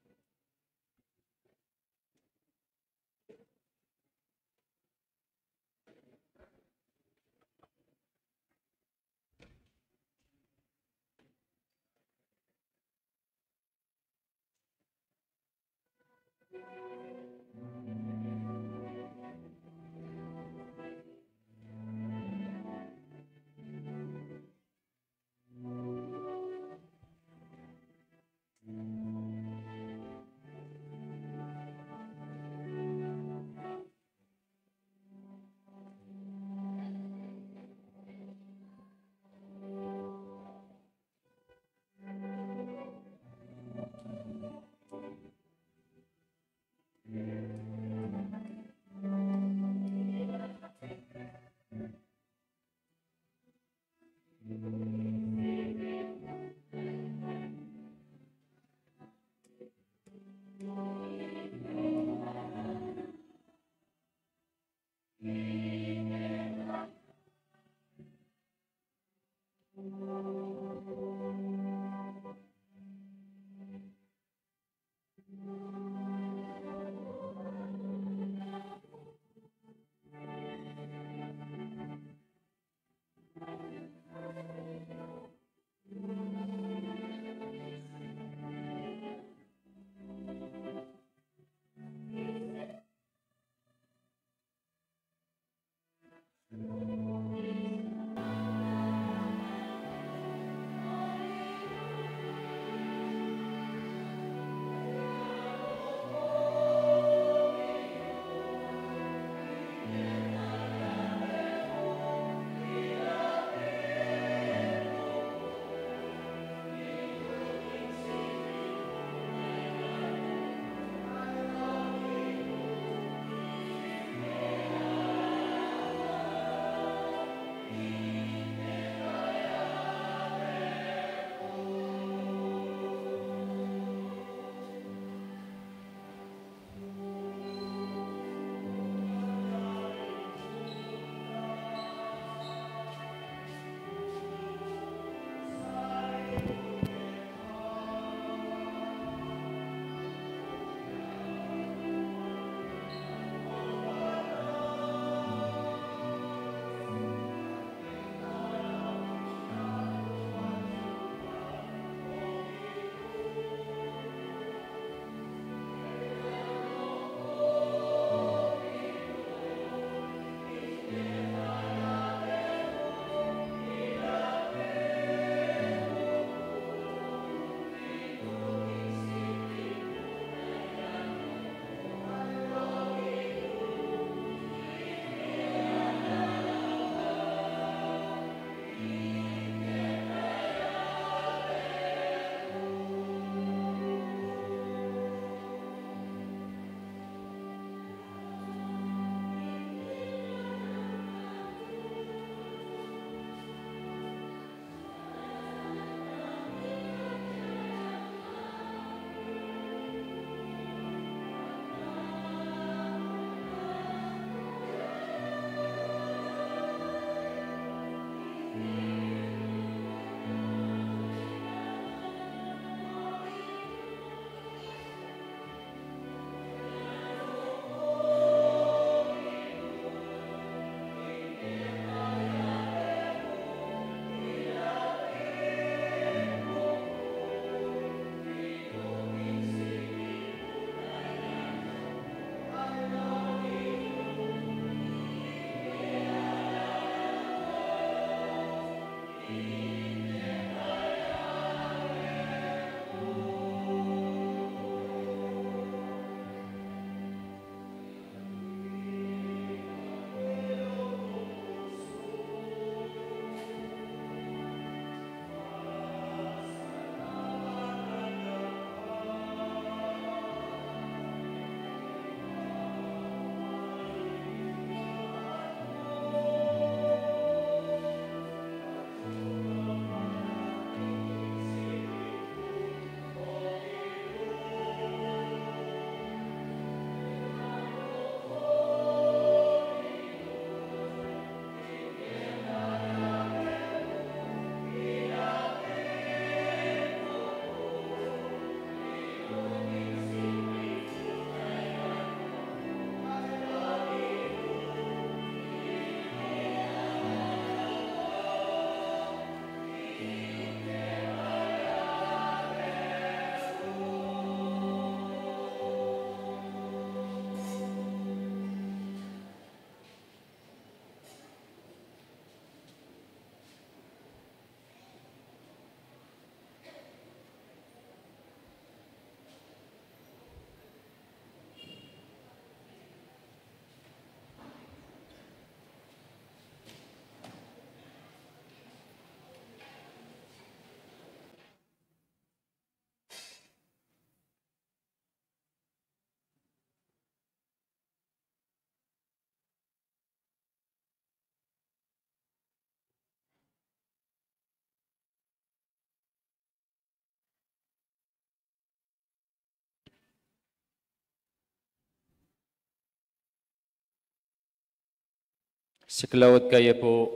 Siklaud kayu pu.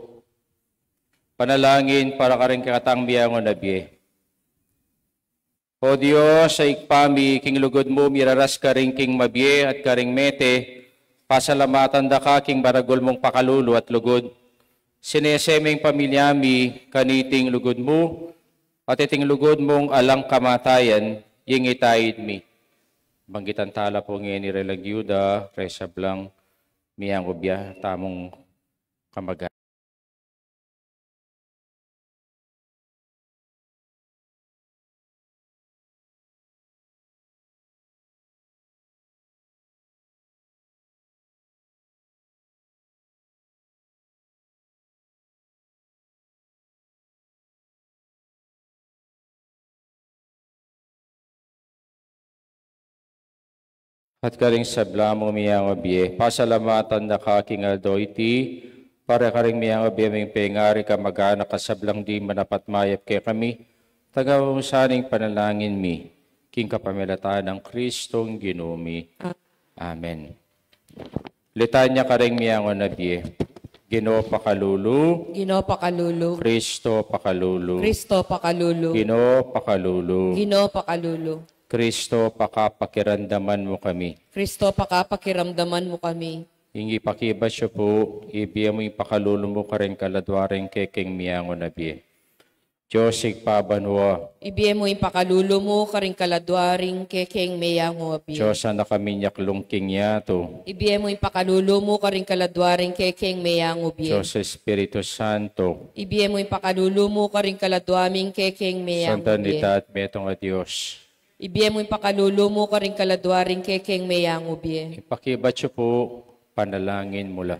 Panalangin para karing kekatang meyangu a bie. O Dios, a Ibpa mi, king lugud mu miraras karing king mabie at karing mete, pasalamatan da ka king maragul mung pakalulu at lugud. Sinese me ing pamilya mi kaniting lugud mu, at iting lugud mung alang kamatayan, ing itaid mi. Banggitan tala pu ngeni reng Yuda, reng sablang meyangu bie, tamung kamaga. At karing sabla mung meyangu a bie, pasalamatan da ka king aldo iti, para karing meyangu a bie ming pengari, kamag-anak, at sablang di manapat mayap kekami, tanggap mu sa ning panalangin mi, king kapamilatan nang Kristong Ginu mi. Amen. Litanya karing meyangu a bie. Ginu pakalulu. Ginu pakalulu. Kristo pakalulu. Kristo pakalulu. Ginu pakalulu. Ginu pakalulu. Kristo, pakapakiramdaman mu kami. Kristo, pakapakiramdaman mu kami. Ing ipakibat yu pu, ibie mu ing pakalulu mu karing kaladua ring kekeng meyangu a bie. Dios Ibpa banua. Ibie mu ing pakalulu mu karing kaladua ring kekeng meyangu a bie. Dios a nakaminyaklung king yatu. Ibie mu ing pakalulu mu karing kaladua ring kekeng meyangu a bie. Dios Espiritu Santo. Ibie mu ing pakalulu mu karing kaladua ming kekeng meyangu a bie. Santa Trinidad, metung a Dios. Ibie mu ing pakalulu mu karing kaladua ring kekeng meyangu a bie. Ipakibat yu pu, panalangin mu la.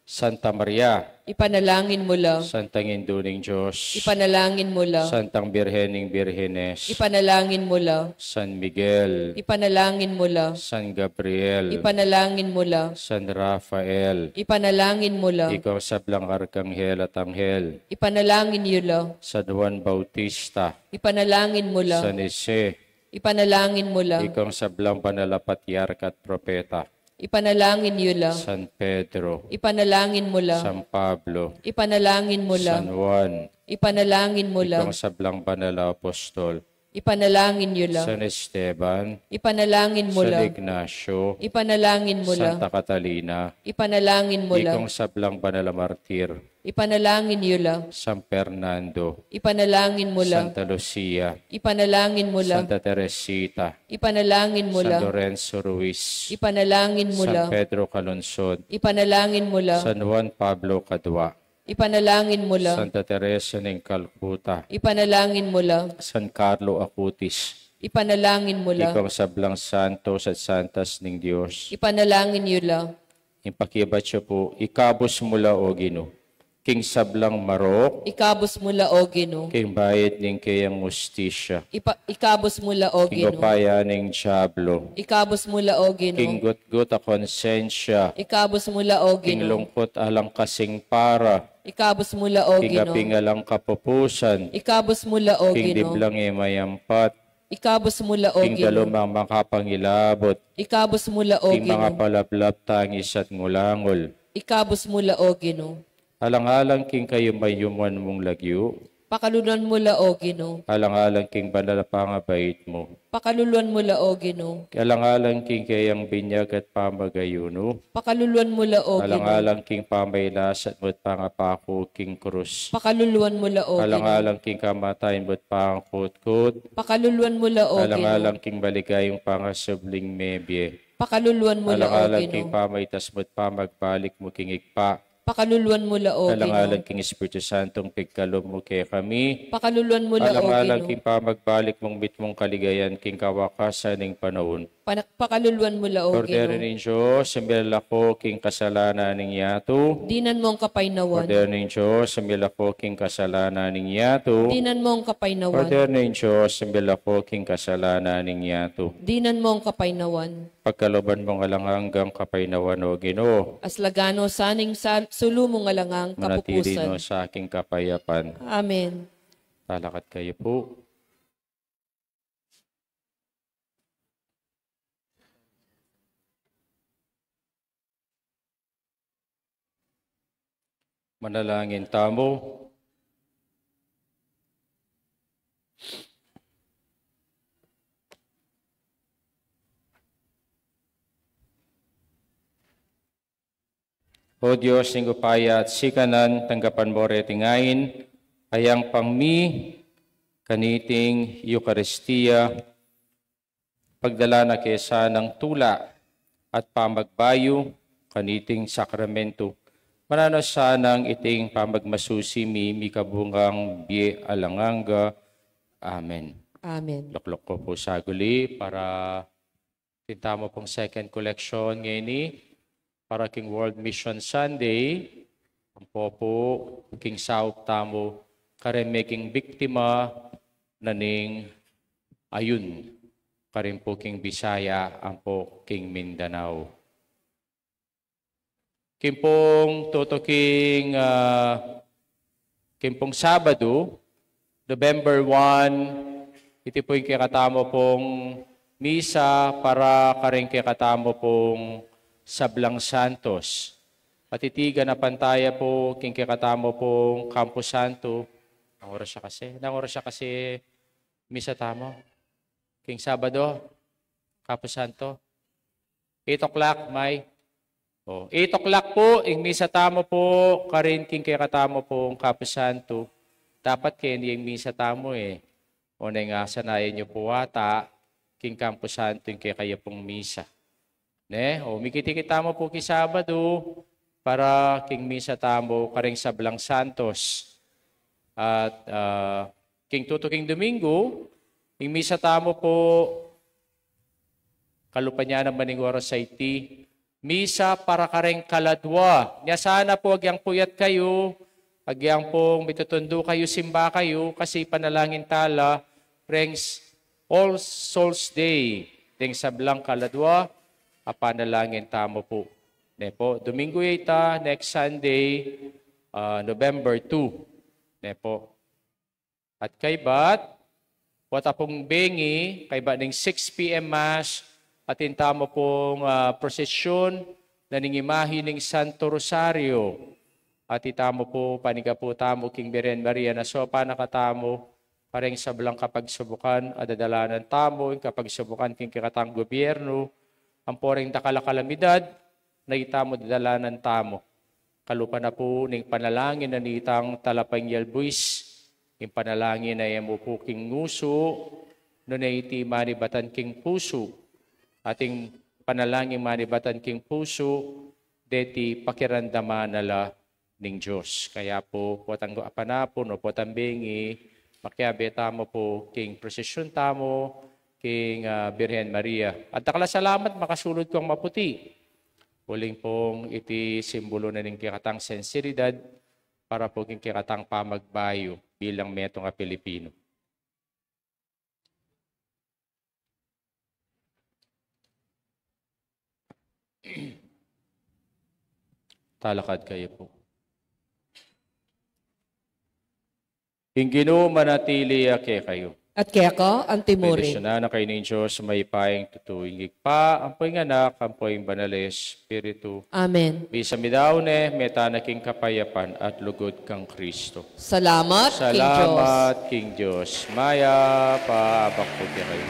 Santa Maria. Ipanalangin mu la. Santang Indu ning Dios. Ipanalangin mu la. Santang Birhen ning Birhenes. Ipanalangin mu la. San Miguel. Ipanalangin mu la. San Gabriel. Ipanalangin mu la. San Rafael. Ipanalangin mu la. Ikong sablang arkanghel at anghel. Ipanalangin yu la. San Juan Bautista. Ipanalangin mu la. San Jose. Ipanalangin mu la. Ikong sablang banal a patriarka at propeta. Ipanalangin yu la. San Pedro. Ipanalangin mu la. San Pablo. Ipanalangin mu la. San Juan. Ipanalangin mu la. Ikong sablang banal a apostol. Ipanalangin yu la. San Esteban. Ipanalangin mu la. San Ignacio. Ipanalangin mu la. Santa Catalina. Ipanalangin mu la. Ikong sablang banal a martir. Ipanalangin yu la. San Fernando. Ipanalangin mu la. Santa Lucia. Ipanalangin mu la. Santa Teresita. Ipanalangin mu la. San Lorenzo Ruiz. Ipanalangin mu la. San Pedro Calungsod. Ipanalangin mu la. San Juan Pablo Kadua. Ipanalangin mu la. Santa Teresa ning Calcutta. Ipanalangin mu la. San Carlo Acutis. Ipanalangin mu la. Ikong sablang santos at santas ning Dios. Ipanalangin yu la. Ipakibat yu pu, ikabus mu la, O Ginu, king sablang marok. Ikabus mu la, O Ginu. King bayad ning keyang hustisya. Ipa-, ikabus mu la, O Ginu. King upaya ning dyablo. Ikabus mu la, O Ginu. King gutgut a konsensya. Ikabus mu la, O Ginu. King lungkut alang kasing para. Ikabus mu la, O Ginu. King aping alang kapupusan. Ikabus mu la, O Ginu. King diblang e mayampat. Ikabus mu la, O Ginu. King dalumang makapangilabut. Ikabus mu la, O Ginu. King mangapalablab, tangis at ngulangul. Ikabus mu la, O Ginu. Alang-alang king kayumayuman mung lagyu. Pakaluluan mu la, O Ginu. Alang-alang king banal a pangabait mu. Pakaluluan mu la, O Ginu. Alang-alang king keyang binyag at pamagayunu. Pakaluluan mu la, O Ginu. Alang-alang king pamailasat mu at pangapaku king krus. Pakaluluan mu la, O Ginu. Alang-alang king kamatayan mu at pangakut- kut. Pakaluluan mu la, O Ginu. Alang-alang king maligayang pangasubling mebie. Pakaluluan mu la, O Ginu. Alang-alang king pamaitas mu at pamagbalik mu king Ibpa. Pakaluluan mu la, O Ginu. Alang-alang king Espiritu Santung pigkalub mu kekami. Pakaluluan mu la, O Ginu. Alang-alang king pamagbalik mung mitmung kaligayan king kawakasan ning panaun. Pana-, pakaluluan mu la, O Ginu. Kordero ning Dios, a milako king kasalanan ning yatu. Dinan mung kapaynawan. Kordero ning Dios, a milako king kasalanan ning yatu. Dinan mung kapaynawan. Kordero ning Dios, a milako king kasalanan ning yatu. Dinan mung kapaynawan. Pagkaluban mung alang anggang kapaynawan, O Ginu. Aslagan no sa ning sal-, sulu mung alang anggang kapupusan. Manatili no sa king kapayapan. Amen. Talakad kayu pu. Manalangin tamu. O Dios, ning upaya at sikanan, tanggapan mu reting ain, a yang pangmi kaniting Eukaristia, pagdala na ke sanang tula at pamagbayu kaniting sakramento. Mananu sanang iting pamagmasusi mi, mikabungang bie alang angga. Amen. Amen. Lukluk ku pu saguli para atin tamu pung second collection ngeni para king World Mission Sunday, ampo pu king saup tamu kareng meging biktima na ning ayun, karin pu king Bisaya ampo king Mindanao. King pung tutu king, ah, king pung Sabadu, November one, iti pu ing kekatamu pung misa para karing kekatamu pung Sablang Santos. At iti ganapan taya pu king kekatamu pung Campo Santo. Nang oras ya kasi? Nang oras ya kasi misa tamu? King Sabado, Campo Santo. Eight o'clock, may. O, eight o'clock pu ing misa tamu pu karin king kekatamu pung Campo Santo. Dapat keni ing misa tamu e. O, neng asanayan yu pu ata king Campo Santo ing kekaya pung misa. Ne? O, mikit-ikit tamu pu king Sabadu para king misa tamu karing Sablang Santos. At, ah, king tutu king Domingo, ing misa tamu pu kalupa na naman ing oras a iti, misa para karing kaladua. Nya sana pu agyang puyat kayu, agyang pung mitutundu kayu, simba kayu, kasi panalangin tala reng s-, All Souls Day, deng sablang kaladua, a panalangin tamu pu. Ne pu, Domingo ya ita, next Sunday, ah, November two. Ne pu. At kaybat, wata pung bengi, kaybat ning six P M Mass, atin tamu pung, ah, prosesyon na ning imahe ning Santo Rosario. At itamu pu, panigapu tamu king Birhen Maria na sopan na katamu, kareng sablang kapagsubukan, a dadalanan tamu, ing kapagsubukan king kekatang gobyernu, ampo reng dakal a kalamidad, na itamu dadalanan tamu. Kalupa na pu ning panalangin na nitang talapanyalbuis, ing panalangin a e mu pu kingusu, nune iti manibatan king pusu, at ing panalangin manibatan king pusu, deti pakiramdaman na la ning Dios. Kaya pu, potang apanapun o potang bengi, makiabe tamu pu king prosesyon tamu, king, ah, Birhen Maria. At dakal a salamat, makasulud kung maputi. Uling pung iti simbulu na ning kekatang sensibilidad para pu king kekatang pamagbayu bilang metung a Pilipinu. Talakad kayu pu. Ing Ginu manatili ya kekayu. At keka antimurin. Bendisyunan na kayu ning Dios mayupayang tutu, ing Ibpa, ampo ing Anak, ampo ing Banal a Espiritu. Amen. Misa mi da ne, mete tana king kapayapan at lugud kang Kristo. Salamat king Dios. Salamat king Dios. Mayap a abak pu kekayu.